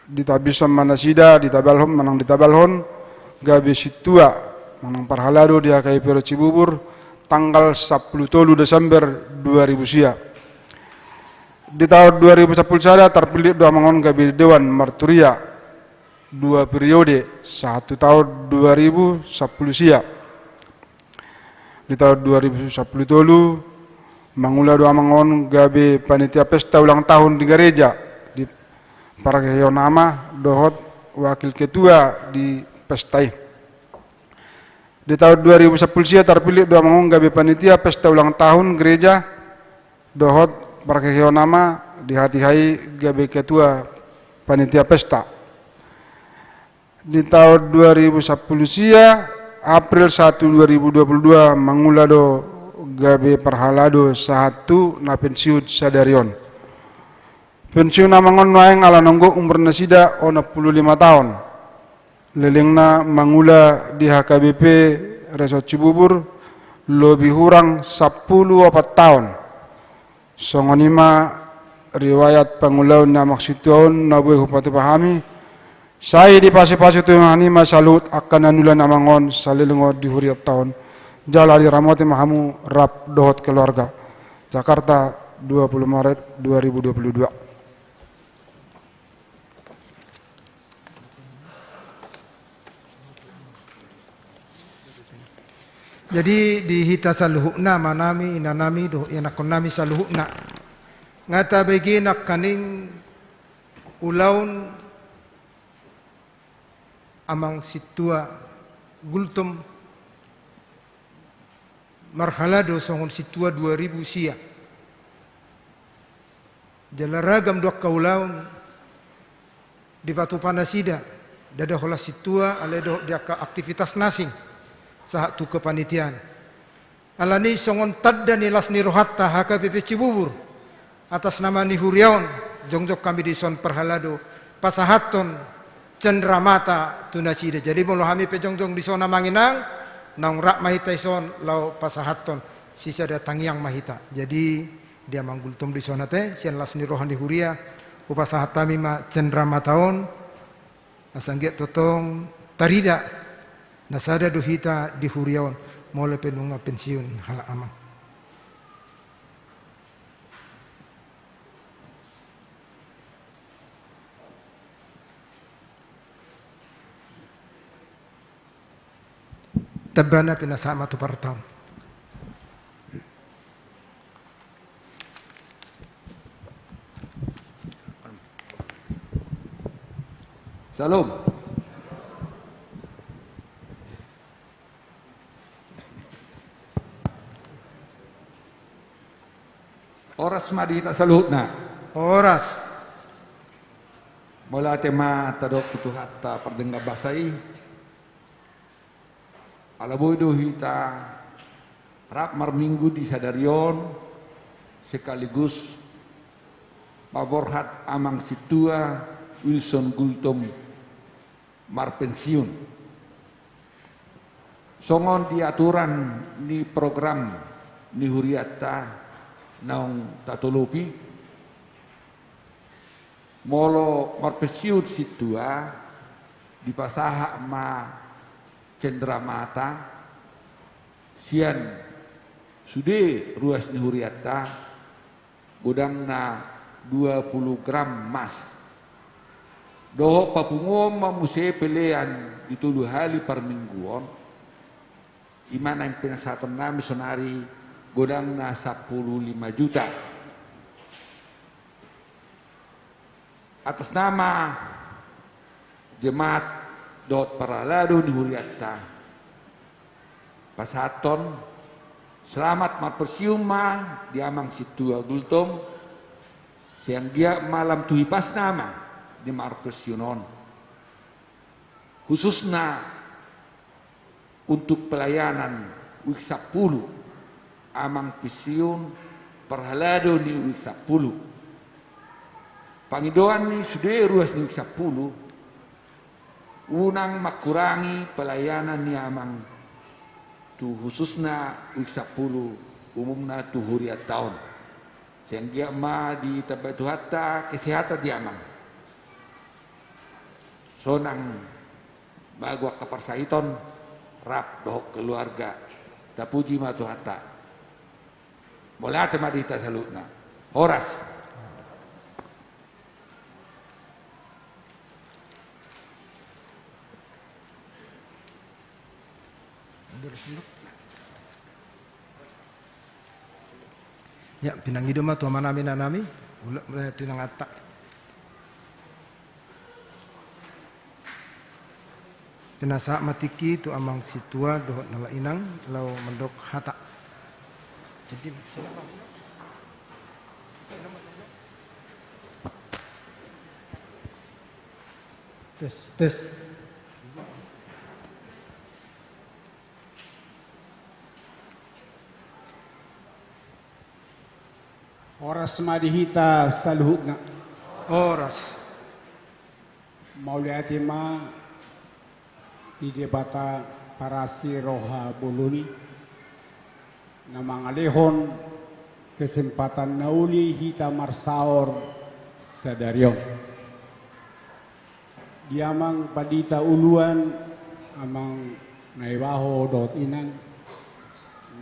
ditabison ma nasida, ditabalhon, manang ditabalhon, gabe sintua, manang parhalado di H K B P Resort Cibubur, tanggal sampulu tolu Desember dua ribu sia. Di taon dua ribu sampulu sada, tarpillit do amang on gabe Dewan Marturia dua periode, sahat tu taon dua ribu sampulu sia. Di taon dua ribu sampulu tolu, mangula do amang on gabe panitia pesta ulang tahun di gareja, di parhehehon ama dohot wakil ketua di pesta i. Di taon dua ribu sampulu sia, tarpillit do amang on gabe panitia pesta ulang tahun gereja dohot parhehehon ama Dihatihai gabe ketua panitia pesta. Di taon dua ribu sampulu sia, April satu dua ribu dua pulu dua, mangula do gabe parhalado sahat tu na pensiun sadari on. Pensiun amang on nuaeng ala nanggo umur nasida onom pulu lima taon. Lelengna mangula di H K B P Resort Cibubur lobi hurang sampulu opat taon. Songon i ma riwayat pangulaon ni amang sintua on na boi hupatupa hami. Sai dipasupasu Tuhan i ma saluhut angka na niula ni amang on saleleng on di huriatta on. Jala diramoti ma hamu rap dohot keluarga. Jakarta, dua puluh Maret dua ribu dua puluh dua. Jadi di hita saluhutna, amanami, inanami dohot ianakkonnami saluhutna, nga tabege nangkaning ulaon amang sintua Gultom marhalado songon sintua dua ribu sia. Jala ragam do angka ulaon dipatupa nasida, ndada holan sintua alai dohot di angka aktivitas na asing sahat tu kepanitiaan. Alani songon tanda ni las ni rohanta H K B P Cibubur atas nama ni huria on, jongjong hami dison parhalado pasahathon cenderamata tu nasida. Jadi molo hami pe jongjong dison amang inang, naung rap ma hita dison laho pasahathon, sisada tangiang ma hita. Jadi di amang Gultom dison ate, sian las ni roha ni huria, hupasahat hami ma cenderamata on, asa anggiat tongtong tarida na sada do hita di huria on, molo pe nunga pensiun halak amang. Tambana pinasahat ma tu partaon. Salam. Horas ma di hita saluhutna. Horas. Mauliate ma tadok tu Tuhanta pardenggan basa i. Ala boi do hita rap marminggu di sadari on, sekaligus mamborhat amang sintua Wilson Gultom marpensiun. Songon di aturan ni program ni hurianta naung tatolopi, molo marpensiun sintua, dipasahat ma cenderamata sian sude ruas ni hurianta, godangna dua pulu gram mas. Dohot papunguon ma muse pelean di tolu hali parmingguon, i ma naeng pinasahatonnami sonari, godangna sampulu lima juta. Atas nama jemaat dohot parhalado ni hurianta, pasahathon selamat marpensiun ma di amang sintua Gultom, sai anggiat ma lam tu hipasna ma di marpensiun on. Khususna untuk pelayanan Wijk Sampulu, amang pensiun parhalado ni Wijk Sampulu. Pangidoan ni sude ruas ni Wijk Sampulu, unang mangkurangi pelayanan ni amang tu khususna Wijk Sampulu, umumna tu hurianta on. Sai anggiat ma ditambai Tuhanta kesehatan di amang. Sonang mago angka parsahiton, rap dohot keluarga. Tapuji ma Tuhanta. Mauliate ma di hita saluhutna. Horas. Ya, pinangido ma tu amanami, inanami, ula, eh, tinanganta. Pinasahat ma tingki tu amang sintua dohot nang inang laho mandok hata. Jadi, silakan. Tes, tes. Horas ma di hita saluhutna. Horas. Mauliate ma di Debata parasi roha bolon i, na mangalehon kesempatan na uli hita marsaor sadari on. Di amang pandita uluan, amang Naibaho dohot inang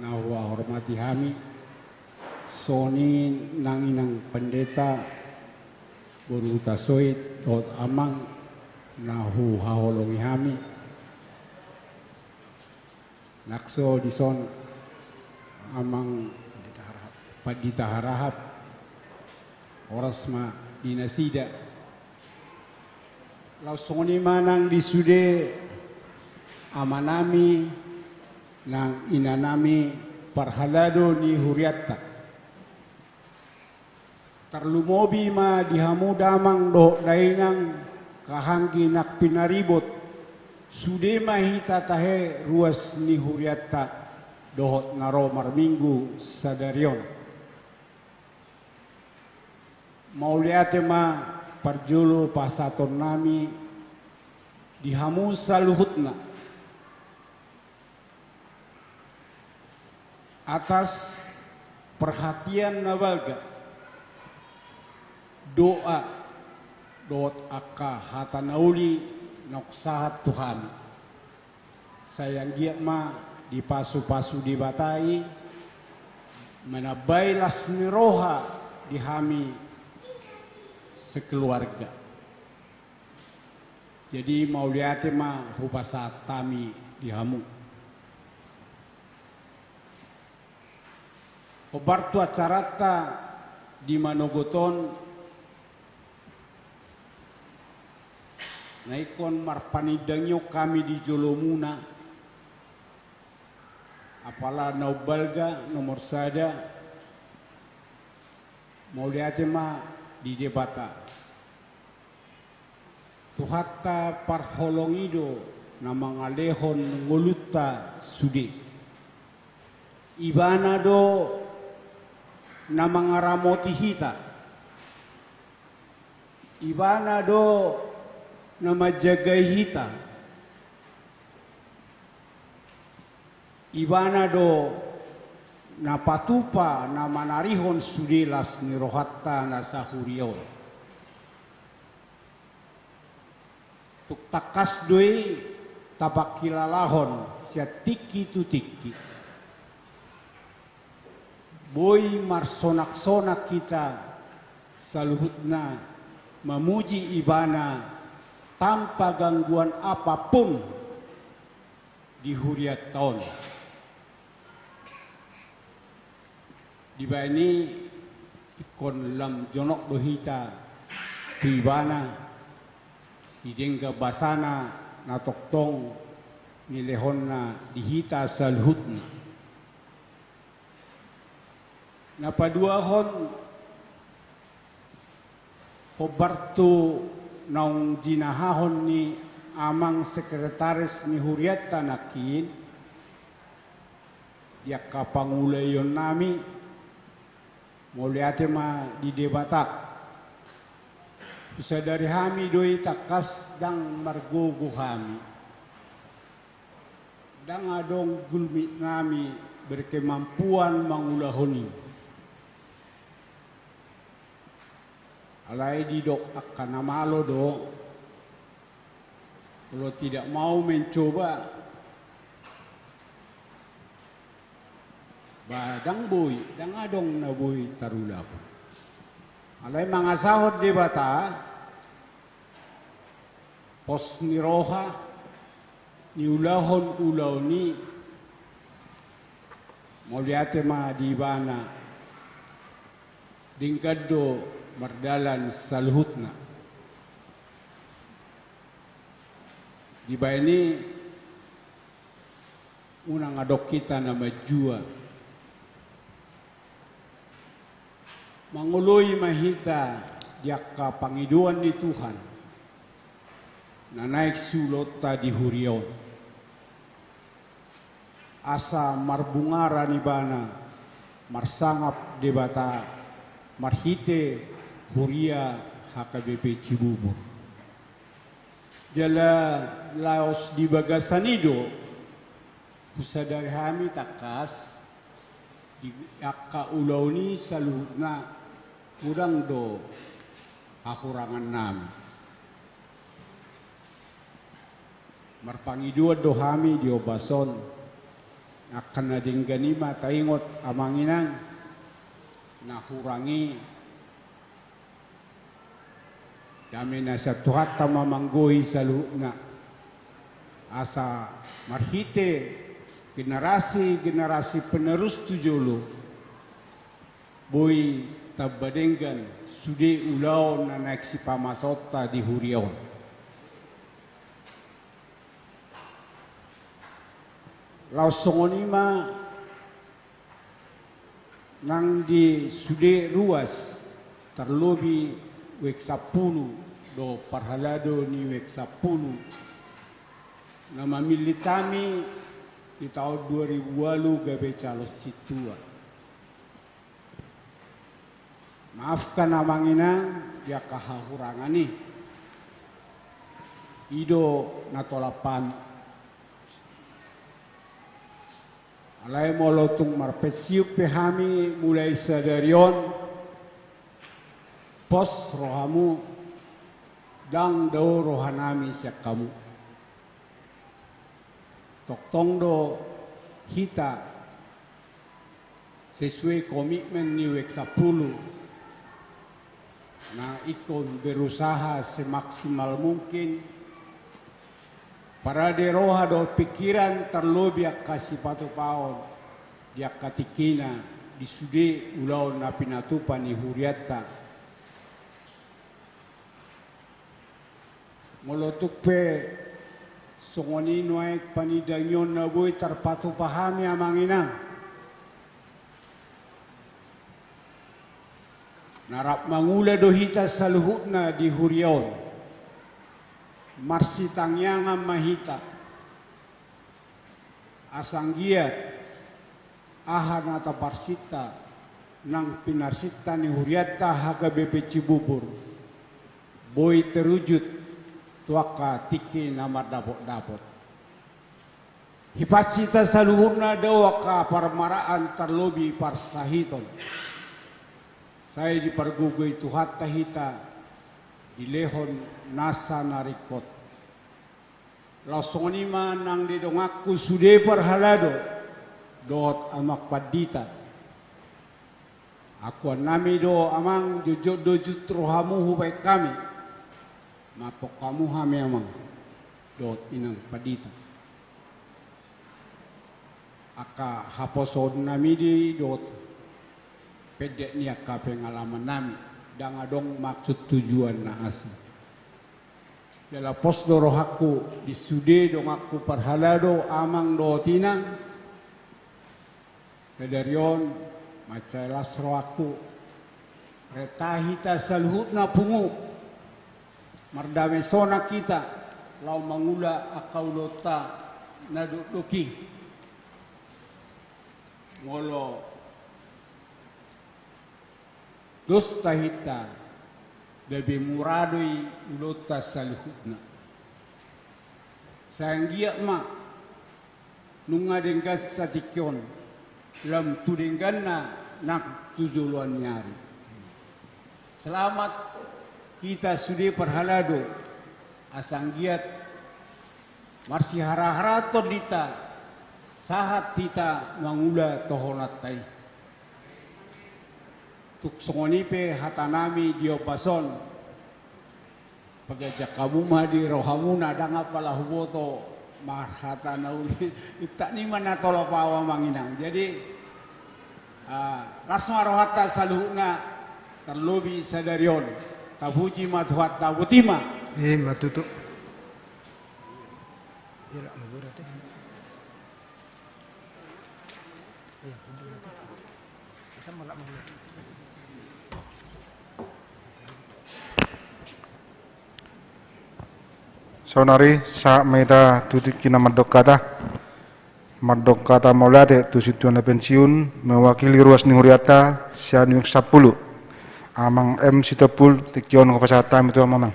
na huhormati hami, songon i nang inang pandita, boru Hutasoit dohot amang na huhaholongi hami. Nang so dison amang pandita Harahap, horas ma di nasida. Laos songon i ma nang di sude amanami nang inanami parhalado ni hurianta. Tarlumobi ma di hamu damang dohot dainang, angka anggi nang pinaribot, sude ma hita tahe ruas ni hurianta dohot na ro marminggu sadari on. Mauliate ma parjolo pasahatonnami di hamu saluhutna. Atas perhatian na balga, doa dohot angka hata na uli naung sahat tu hami. Sai anggiat ma dipasupasu Debata i manambai las ni roha di hami sekeluarga. Jadi mauliate ma hupasahat hami di hamu. Hombar tu acaranta di manogot on, na ingkon marpanindangion hami di jolomuna, apala na umbalga nomor sada, mauliate ma di Debata. Tuhanta parholong i do na mangalehon ngolunta sude. Ibana do na mangaramoti hita. Ibana do na manjagai hita. Ibana do na patupa na manarihon sude las ni rohanta na sahuria on. Tung tangkas do i tapangkilalahon sian tingki tu tingki. Boi marsonak-sonak hita saluhutna mamuji Ibana tanpa gangguan apapun di hurianta on. Dibaen i ingkon lam jonok do hita tu Ibana, didenggan basana na tongtong nilehonna di hita saluhutna. Na paduahon, hombar tu naung jinahahon ni amang sekretaris ni hurianta nangkin di angka pangulaionnami, mauliate ma di Debata. Husadari hami do i tangkas ndang margogo hami. Ndang adong gulmitnami berkemampuan mangulahon i. Alai didok angka na malo do, kalau tidak mau mencoba, ba ndang boi, ndang adong na boi tarulahon. Alai mangasahon Debata, pos ni roha, niulahon ulaon i, mauliate ma di Ibana, denggan do mardalan saluhutna. Dibaen i unang adong hita na manjua. Mangoloi ma hita di angka pangidoan ni Tuhan. na naeng siulaonta di huria on. Asa marbungaran ibana marsangap Debata marhite huria H K B P Cibubur. Jala laos di bagasan i do husadari hami tangkas di angka ulaon i saluhutna godang do hahurangannami. Marpangidoan do hami di ombas on, angka na denggan i ma taingot amang inang, na hurang i dame na sian Tuhanta ma manggohi saluhutna. Asa marhite generasi-generasi penerus tu jolo, boi tamba denggan sude ulaon na naeng sipamasaonta di huria on. Laos songon i ma nang di sude ruas, tarlobi U X sampulu dohot parhalado ni U X sampulu na mamillit hami di taon dua ribu ualu gabe calon sintua. Maafkan amang inang di angka hahurangan i. I do na tolap hami. Alai molo tung marpensiun pe hami mulai sadari on, pos rohamu, ndang dao rohanami sian hamu. Tongtong do hita sesuai komitmen ni U X sampulu na ingkon berusaha semaksimal mungkin parade roha dohot pikiran, tarlobi angka sipatupaon di angka tingkina di sude ulaon na pinatupa ni hurianta. Molo tung pe songon i nuaeng panindangion na boi tarpatupa hami amang inang, na rap mangula do hita saluhutna di huria on. Marsitangiangan ma hita. Asa anggiat aha na taparsinta nang pinarsinta ni hurianta H K B P Cibubur boi terwujud tu angka tingki na mardapotdapot. Hipas hita saluhutna dao angka parmaraan tarlobi parsahiton. Sai dipargogoi Tuhanta hita dilehon nasa na ringkot. Laos songon i ma nang di donganku sude parhalado dohot amang pandita. Akuannami do amang, jotjot do jut rohamu hubaen hami. Maafhon hamu hami amang dohot inang pandita. Angka haposoonnami do i dohot pendek ni angka pengalamannami, ndang adong maksud tujuan na asing. Jala pos do rohangku di sude donganku parhalado amang dohot inang. Sadari on mansai las rohangku. Renta hita saluhutna pungu, mardame sonang hita laho mangula angka ulaonta na dokdok i. Molo dos tahinta, gabe mura do i ulaonta saluhutna. Sai anggiat ma nunga denggan satingki on, lam tu dengganna nang tu joloan ni ari. Selamat hita sude parhalado, asa anggiat marsiharahara tondinta, sahat hita mangula tohonanta i. Tung songon i pe hatanami di ombas on, paganjang hamu ma di rohamuna, ndang apala huboto marhata na uli, untak ni ma na tolap ahu amang inang. Jadi, ah, las ma rohanta saluhutna, tarlobi sadari on. Tapuji ma Tuhanta, boti ma. I ma tutu. Saonari, sahat ma hita tu tingki na mandok hata. Mandok hata mauliate tu sintua na pensiun, mewakili ruas ni hurianta, sian Wijk sampulu. Amang M Sitompul, tingki on hupasahat hami tu hamu, Amang.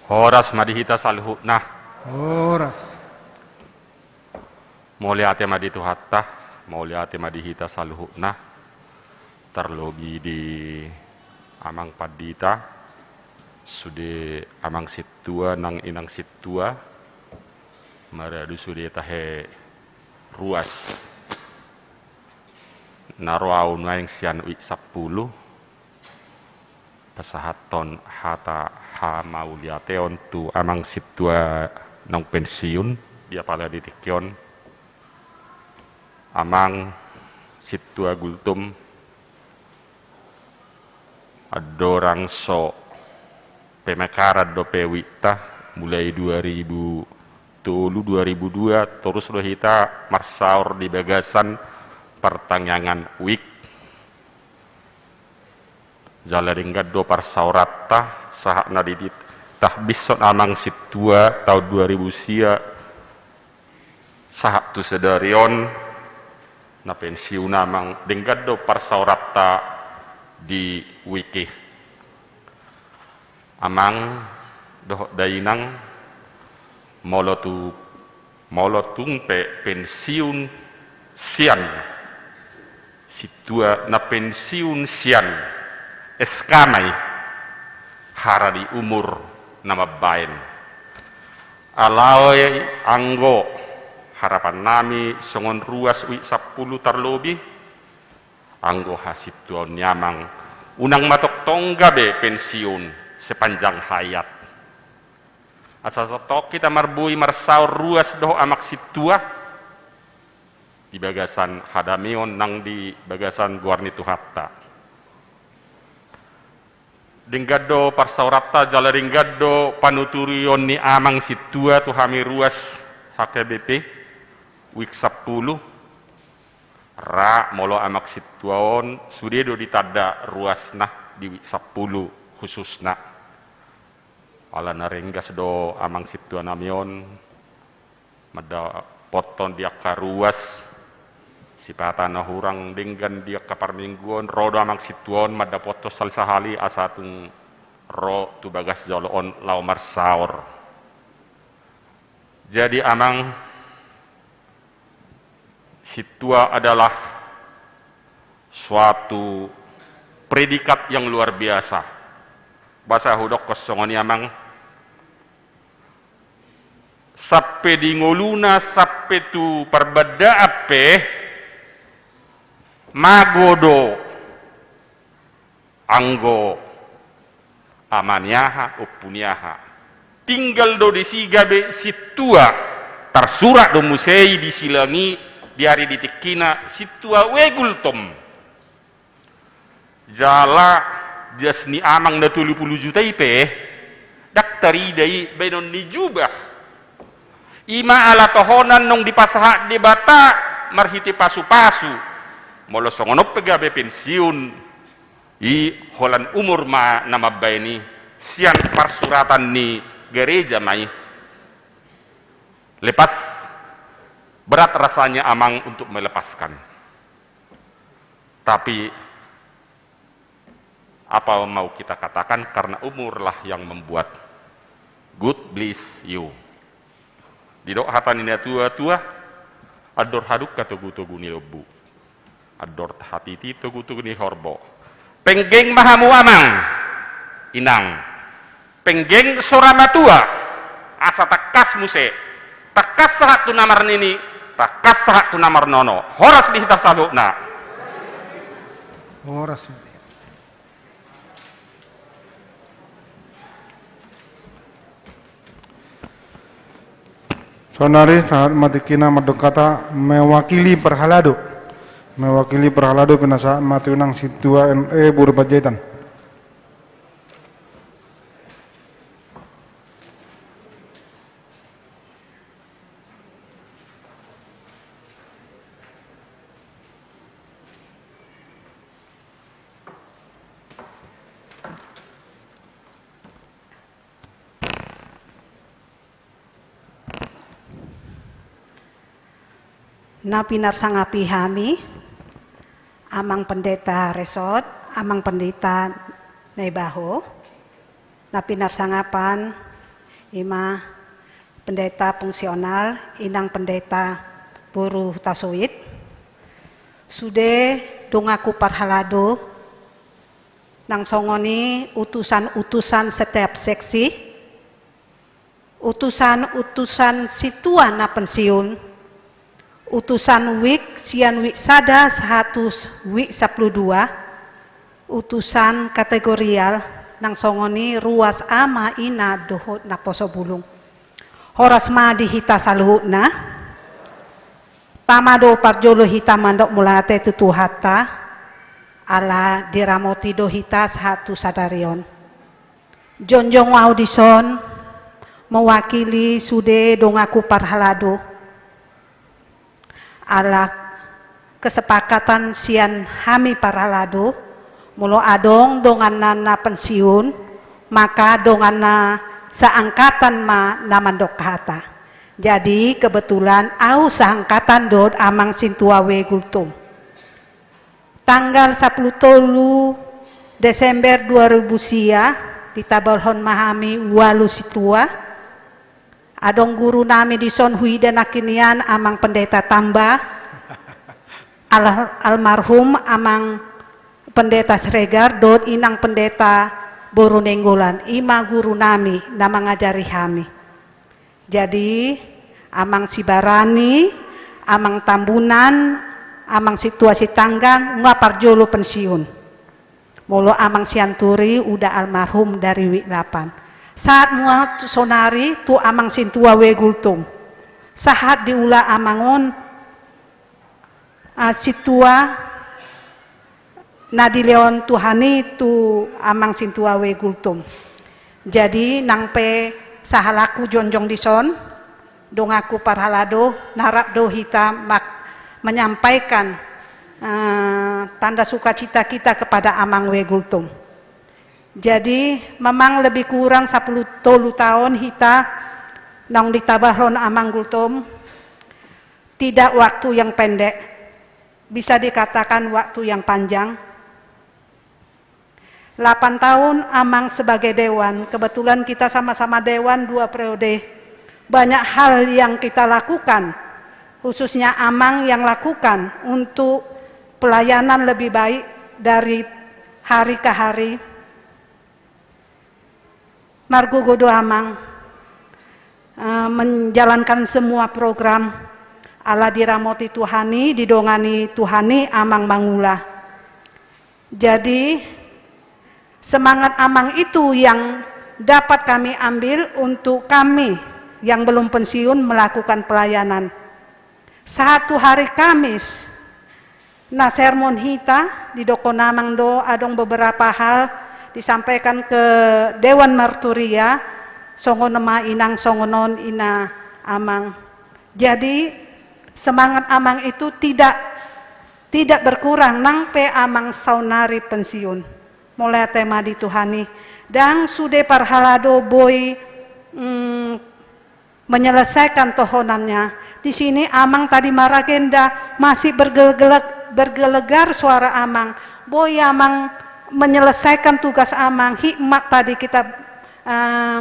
Horas ma di hita saluhutna. Horas. Mauliate ma di Tuhanta, mauliate ma di hita saluhutna, tarlobi di amang pandita, sude amang sintua nang inang sintua, maradu sude tahe ruas. Na ro ahu nuaeng sian Wijk sampulu, pasahathon hata hamauliateon tu amang sintua naung pensiun, di apala di tingki on, amang sintua Gultom, andorang so pemekaran dope Wikta, mulai dua ribu tolu, dua ribu dua, torus do hita marsaor di bagasan partangiangan Wijk. Jala denggan do parsaoranta, sahat na ditahbishon amang sintua taon dua ribu sia, sahat tu sadari on, na pensiun amang, denggan do parsaoranta di Wijk i. Amang dohot dainang, molo tu, molo tung pe pensiun sian sintua na pensiun sian S K ma i, hara di umur na mambaen. Alai anggo harapannami songon ruas Wijk sampulu tarlobi, anggo hasintuaon ni amang, unang ma tongtong gabe pensiun sepanjang hayat. Asa tongtong hita marbue marsaor ruas dohot amang sintua, di bagasan hadameon nang di bagasan goar ni Tuhanta. Denggan do parsaoranta jala denggan do panuturion ni amang sintua tu hami ruas H K B P Wijk sampulu. Ra molo amang sintua on sude do ditanda ruasna di Wijk sampulu khususna. Alana ringgas do amang sintua nami on mandapothon di angka ruas, sipata na hurang denggan di angka parmingguon, ro do amang sintua on mandapothon sahali-sahali asa tung ro tu bagas jolo on laho marsaor. Jadi amang, sintua adalah suatu predikat yang luar biasa. Boasa hudokkon songon i amang, sampe di ngoluna, sampe tu parbandaan pe, mago do anggo ama ni aha, ompu ni aha. Tinggal do disi gabe sintua, tarsurat do muse i di silang i, di ari di tingkina, sintua W. Gultom. Jala jas ni amang na tolu pulu juta i pe, ndang tarida i baenon ni jubah. I ma ala tohonan naung dipasahat Debata marhite pasu-pasu. Molo songon on pe gabe pensiun, i holan umur ma na mambaen i, sian parsuratan ni gareja ma i. Lepas, berat rasanya amang untuk melepaskan. Tapi apa mau kita katakan, karena umurlah yang membuat. God bless you. Didok hata ni na tua-tua, andor hadungka togu-togu ni lombu, andor hatiti togu-togu ni horbo. Penggeng ma hamu amang, inang. Penggeng sora matua, asa tangkas muse. Tangkas sahat tu na marnini, tangkas sahat tu na marnono. Horas di hita saluhutna. Horas. Saonari sahat ma tingkina mandok hata mewakili parhalado. Mewakili parhalado pinasahat ma tu inang sintua N E boru Panjaitan. Na pinarsangapi hami, Amang Pendeta Resort, Amang Pendeta Naibaho, na pinarsangapan ima pendeta fungsional, inang pendeta boru Hutasoit, sude donganku parhalado, nang songon i utusan-utusan setiap seksi, utusan-utusan sintua na pensiun, utusan wik sian wik sada sahat tu wik sampulu dua, utusan kategorial, nang songon i ruas ama ina dohot naposo bulung. Horas ma di hita saluhutna. Tama do parjolo hita mandok mauliate tu Tuhanta, ala diramoti do hita sahat tu sadari on. Jongjong ahu dison mewakili sude donganku parhalado. Ala kesepakatan sian hami parhalado, molo adong donganna na pensiun, maka donganna seangkatan ma na mandok hata. Jadi kebetulan ahu seangkatan dohot Amang Sintua W. Gultom. Tanggal sampulu tolu Desember dua ribu sia, ditabalhon ma hami ualu sintua. Adong guru nami dison huida nangkin nian, Amang Pendeta Tamba, al-, almarhum Amang Pendeta Siregar, dohot Inang Pendeta boru Nainggolan, ima guru nami na mangajari hami. Jadi, Amang Sibarani, Amang Tambunan, Amang Sintua Sitanggang, nunga parjolo pensiun. Molo Amang Sianturi, uda almarhum dari wik lapan. Sahat ma tu sonari tu Amang Sintua W. Gultom. Sahat diula Amang on, ah, sintua na dilehon Tuhan i tu Amang Sintua W. Gultom. Jadi, nang pe sahalakku jongjong dison, donganku parhalado, na rap do hita mak-, menyampaikan, eh, tanda sukacita kita kepada Amang W. Gultom. Jadi, memang lebih kurang sampulu tolu taon hita naung ditabalhon Amang Gultom, tidak waktu yang pendek, bisa dikatakan waktu yang panjang. Lapan tahun Amang sebagai dewan, kebetulan kita sama-sama dewan dua periode. Banyak hal yang kita lakukan, khususnya Amang yang lakukan untuk pelayanan lebih baik dari hari ke hari. Margogo do Amang, eh, menjalankan semua program, ala diramoti Tuhan i, didongani Tuhan i Amang mangula. Jadi, semangat Amang itu yang dapat kami ambil untuk kami yang belum pensiun melakukan pelayanan. Sahat tu hari Kamis, na sermon hita, didokkon Amang do, adong beberapa hal disampaikan ke Dewan Marturia, songon on ma Inang, songon on ina Amang. Jadi, semangat Amang itu tidak, tidak berkurang, nang pe Amang saonari pensiun. Mauliate ma di Tuhan i. Ndang sude parhalado boi, mm, menyelesaikan tohonannya. Di sini Amang tadi maragenda, masih bergele-, bergelegar suara Amang. Boi Amang menyelesaikan tugas Amang, hikmat tadi kita, eh,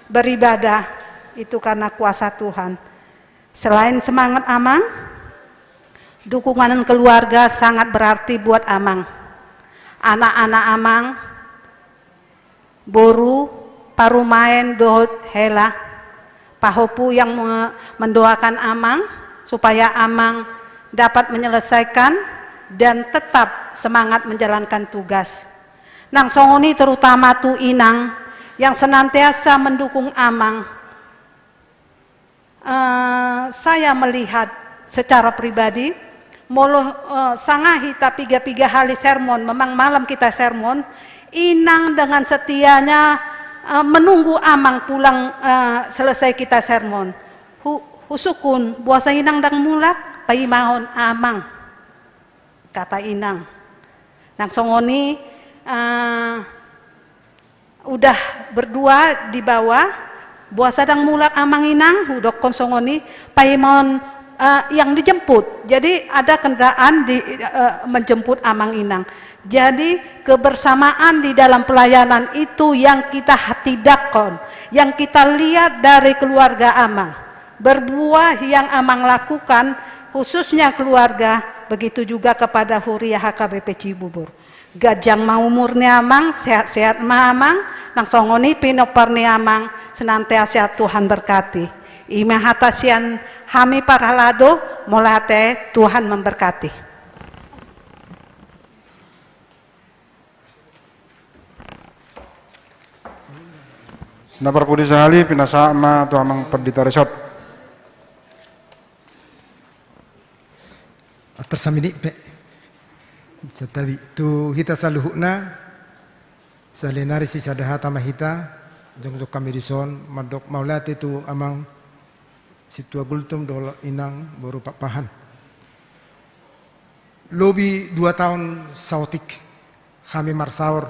beribadah. Itu karena kuasa Tuhan. Selain semangat Amang, dukungan keluarga sangat berarti buat Amang. Anak-anak Amang, boru, parumaen dohot hela, pahompu yang me-, mendoakan Amang, supaya Amang dapat menyelesaikan dan tetap semangat menjalankan tugas. Nang songon i terutama tu Inang yang senantiasa mendukung Amang. Eh, saya melihat secara pribadi, Molo, eh, sanga hita piga-piga hali sermon, memang malam kita sermon, inang dengan setianya, eh, menunggu amang pulang, eh, selesai kita sermon. Hu-, husungkun, boasa inang ndang mulak, paimahon amang. Kata inang. Nang songon i, eh, udah berdua di bawah, boasa ndang mulak amang inang, hudokkon songon i, paimahon, eh, yang dijemput. Jadi ada kendaraan di, eh, menjemput amang inang. Jadi kebersamaan di dalam pelayanan itu yang kita tindakkon, yang kita lihat dari keluarga amang. Berbuah yang amang lakukan, khususnya keluarga, begitu juga kepada Huria H K B P Cibubur. Ganjang ma umur ni amang, sehat-sehat ma amang, nang songon i pinompar ni amang, senantiasa Tuhan berkati. I ma hata sian hami parhalado, mauliate, Tuhan memberkati. Na parpudi sahali, pinasahat ma tu amang pandita resort. Atar saminik pe. Santabi tu hita saluhutna, sahali nari sisada hata ma hita, jongjong hami dison, mandok mauliate tu amang Sintua Gultom dohot inang boru Pakpahan. Lobi dua taon saotik hami marsaor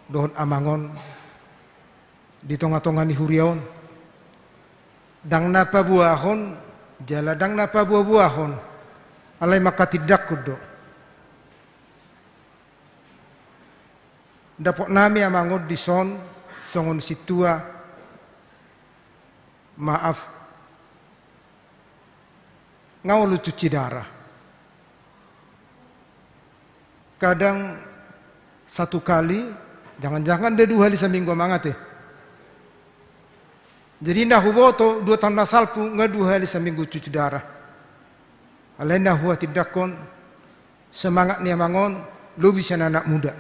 dohot amang on di tonga-tonga ni huria on. Ndang na paboahon, jala ndang na paboa-boahon, alai mangkatindangkon do. Dapot nami amang on dison songon sintua, maaf, nga olo cuci darah. Kadang satu kali, jangan-jangan nda dua hali saminggu amang ate. Jadi na huboto dua taon na salpu nga dua hali saminggu cuci darah. Alai na huhatindangkon, semangat ni amang on lobi sian anak muda.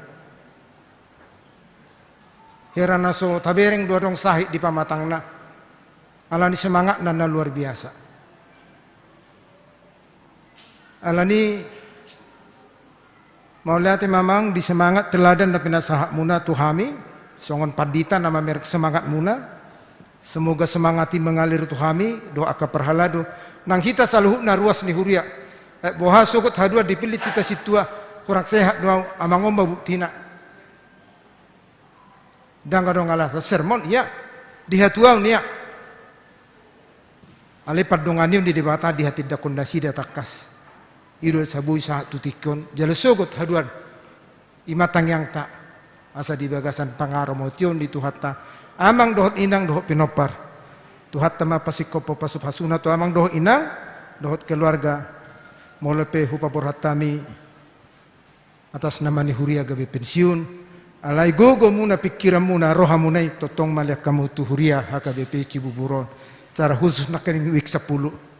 Hera na so tabereng do adong sahit di pamatangna, alani semangatna na luar biasa. Alani mauliate ma amang di semangat teladan na pinasahatmuna tu hami, songon pandita na mamereng semangatmuna. Semoga semangat i mengalir tu hami dohot angka parhalado, nang hita saluhutna ruas ni huria. Eh, boha sogot haduan dipillit hita sintua, kurang sehat do au, amang on ma buktina. Ndang adong alasan, sermon ia, di hatuaon ia. Alai pandonganion ni Debata dihatindangkon nasida tangkas. I do asa boi sahat tu tingki on, jala sogot haduan. I ma tangiangta, asa di bagasan pangaramotion ni Tuhanta, amang dohot inang dohot pinompar, Tuhanta ma pasingkophon pasupasuna tu amang dohot inang dohot keluarga. Molo pe hupaborhat hami atas nama ni huria gabe pensiun, alai gogomuna, pingkiranmuna, rohamuna i tongtong mauliate hamu tu huria H K B P Cibubur on, secara khusus nangkining week sampulu.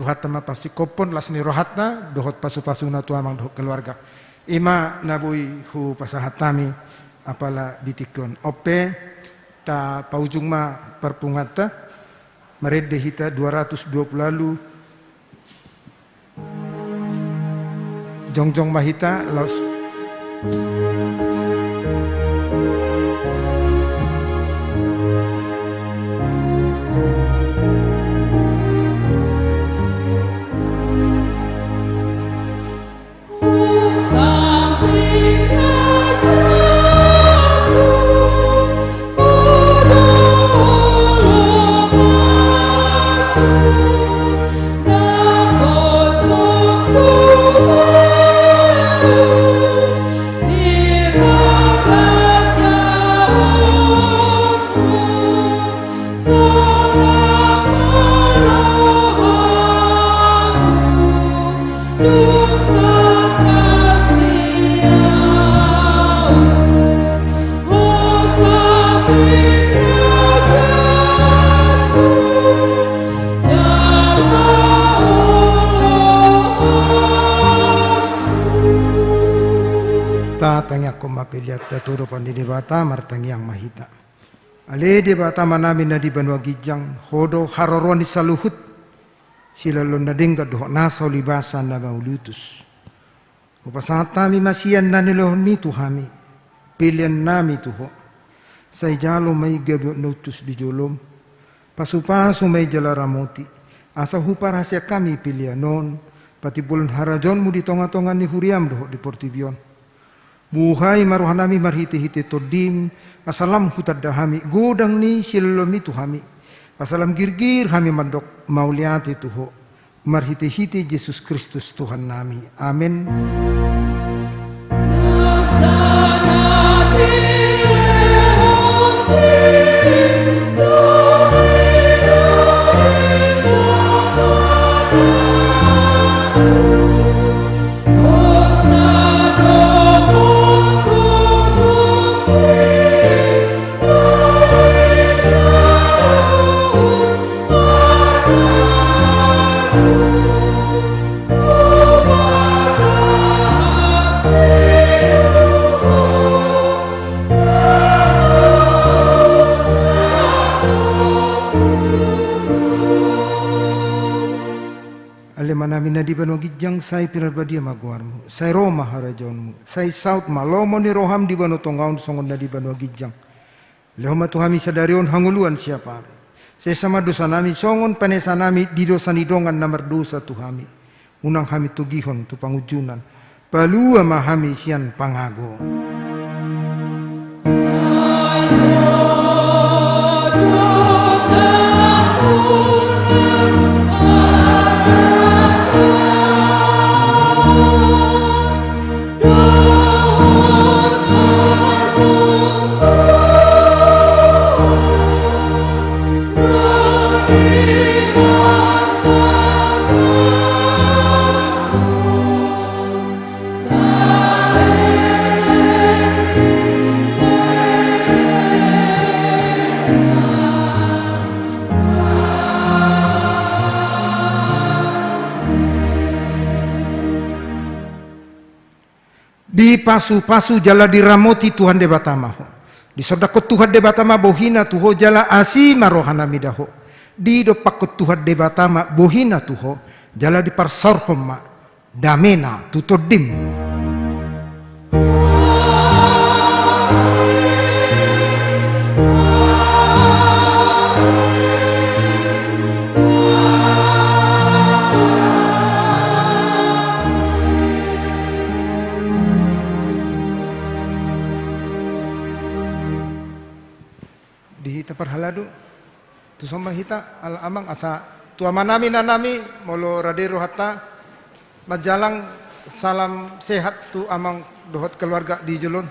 Tuhanta ma pasingkophon las ni rohanta dohot pasupasuna tu amang dohot keluarga. I ma na boi hupasahat hami apala di tingki on. On pe, tapaujung ma parpunguanta, marende hita dua ratus dua puluh lalu. Jongjong ma hita, laos. Tatangiangkon ma peleanta tu adopan ni Debata, martangiang ma hita. Ale Debata Amanami na di banua ginjang, Ho do haroroan ni saluhut. Silehon na denggan dohot nasa ulibasa na mauliutus. Hupasahat hami ma sian na nilehonmi tu hami, pelean nami tu Ho. Sai jalo ma i gabe ulos na hushus di jolom. Pasupasu ma i jala ramoti, asa huparhaseang hami pelean on, patimbulhon harajaonmu di tongatonga ni huriam dohot di portibi on. Buhai ma rohanami marhitehite Tondim, asa lam hutanda hami godang ni silehonmi tu hami, asa lam girgir hami mandok mauliate tu Ho. Marhitehite Jesus Kristus Tuhannami. Amen. Ale Amanami na di banua ginjang, sai pinarbadia ma goarmu, sai ro ma harajaonmu, sai saut ma lomo ni roham di banua tonga on songon na di banua ginjang. Lehon ma tu hami sadari on hangoluan siapari. Sesa ma dosanami songon panesanami di dosa ni dongan na mardosa tu hami. Unang hami togihon tu pangunjunan. Palua ma hami sian pangago. Dipasupasu jala diramoti Tuhan Debata ma ho. Disondangkon Tuhan Debata ma bohina tu ho jala asi ma rohanami da ho. Didompakkon Tuhan Debata ma bohina tu ho jala diparsaorhon ma damena tu tondim. Di hita parhalado, tu son ma hita, ala amang, asa tu amanami inanami, molo rade rohanta, manjalang salam sehat tu amang dohot keluarga di jolo on.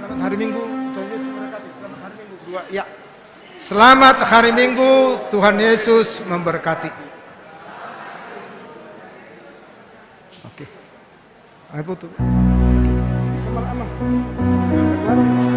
Selamat hari Minggu, selamat hari Minggu, Tuhan Yesus memberkati. Selamat hari Minggu, dua, ya. Selamat hari Minggu, Tuhan Yesus memberkati. Oke. Ayo, Putu. Oke. Sama amang.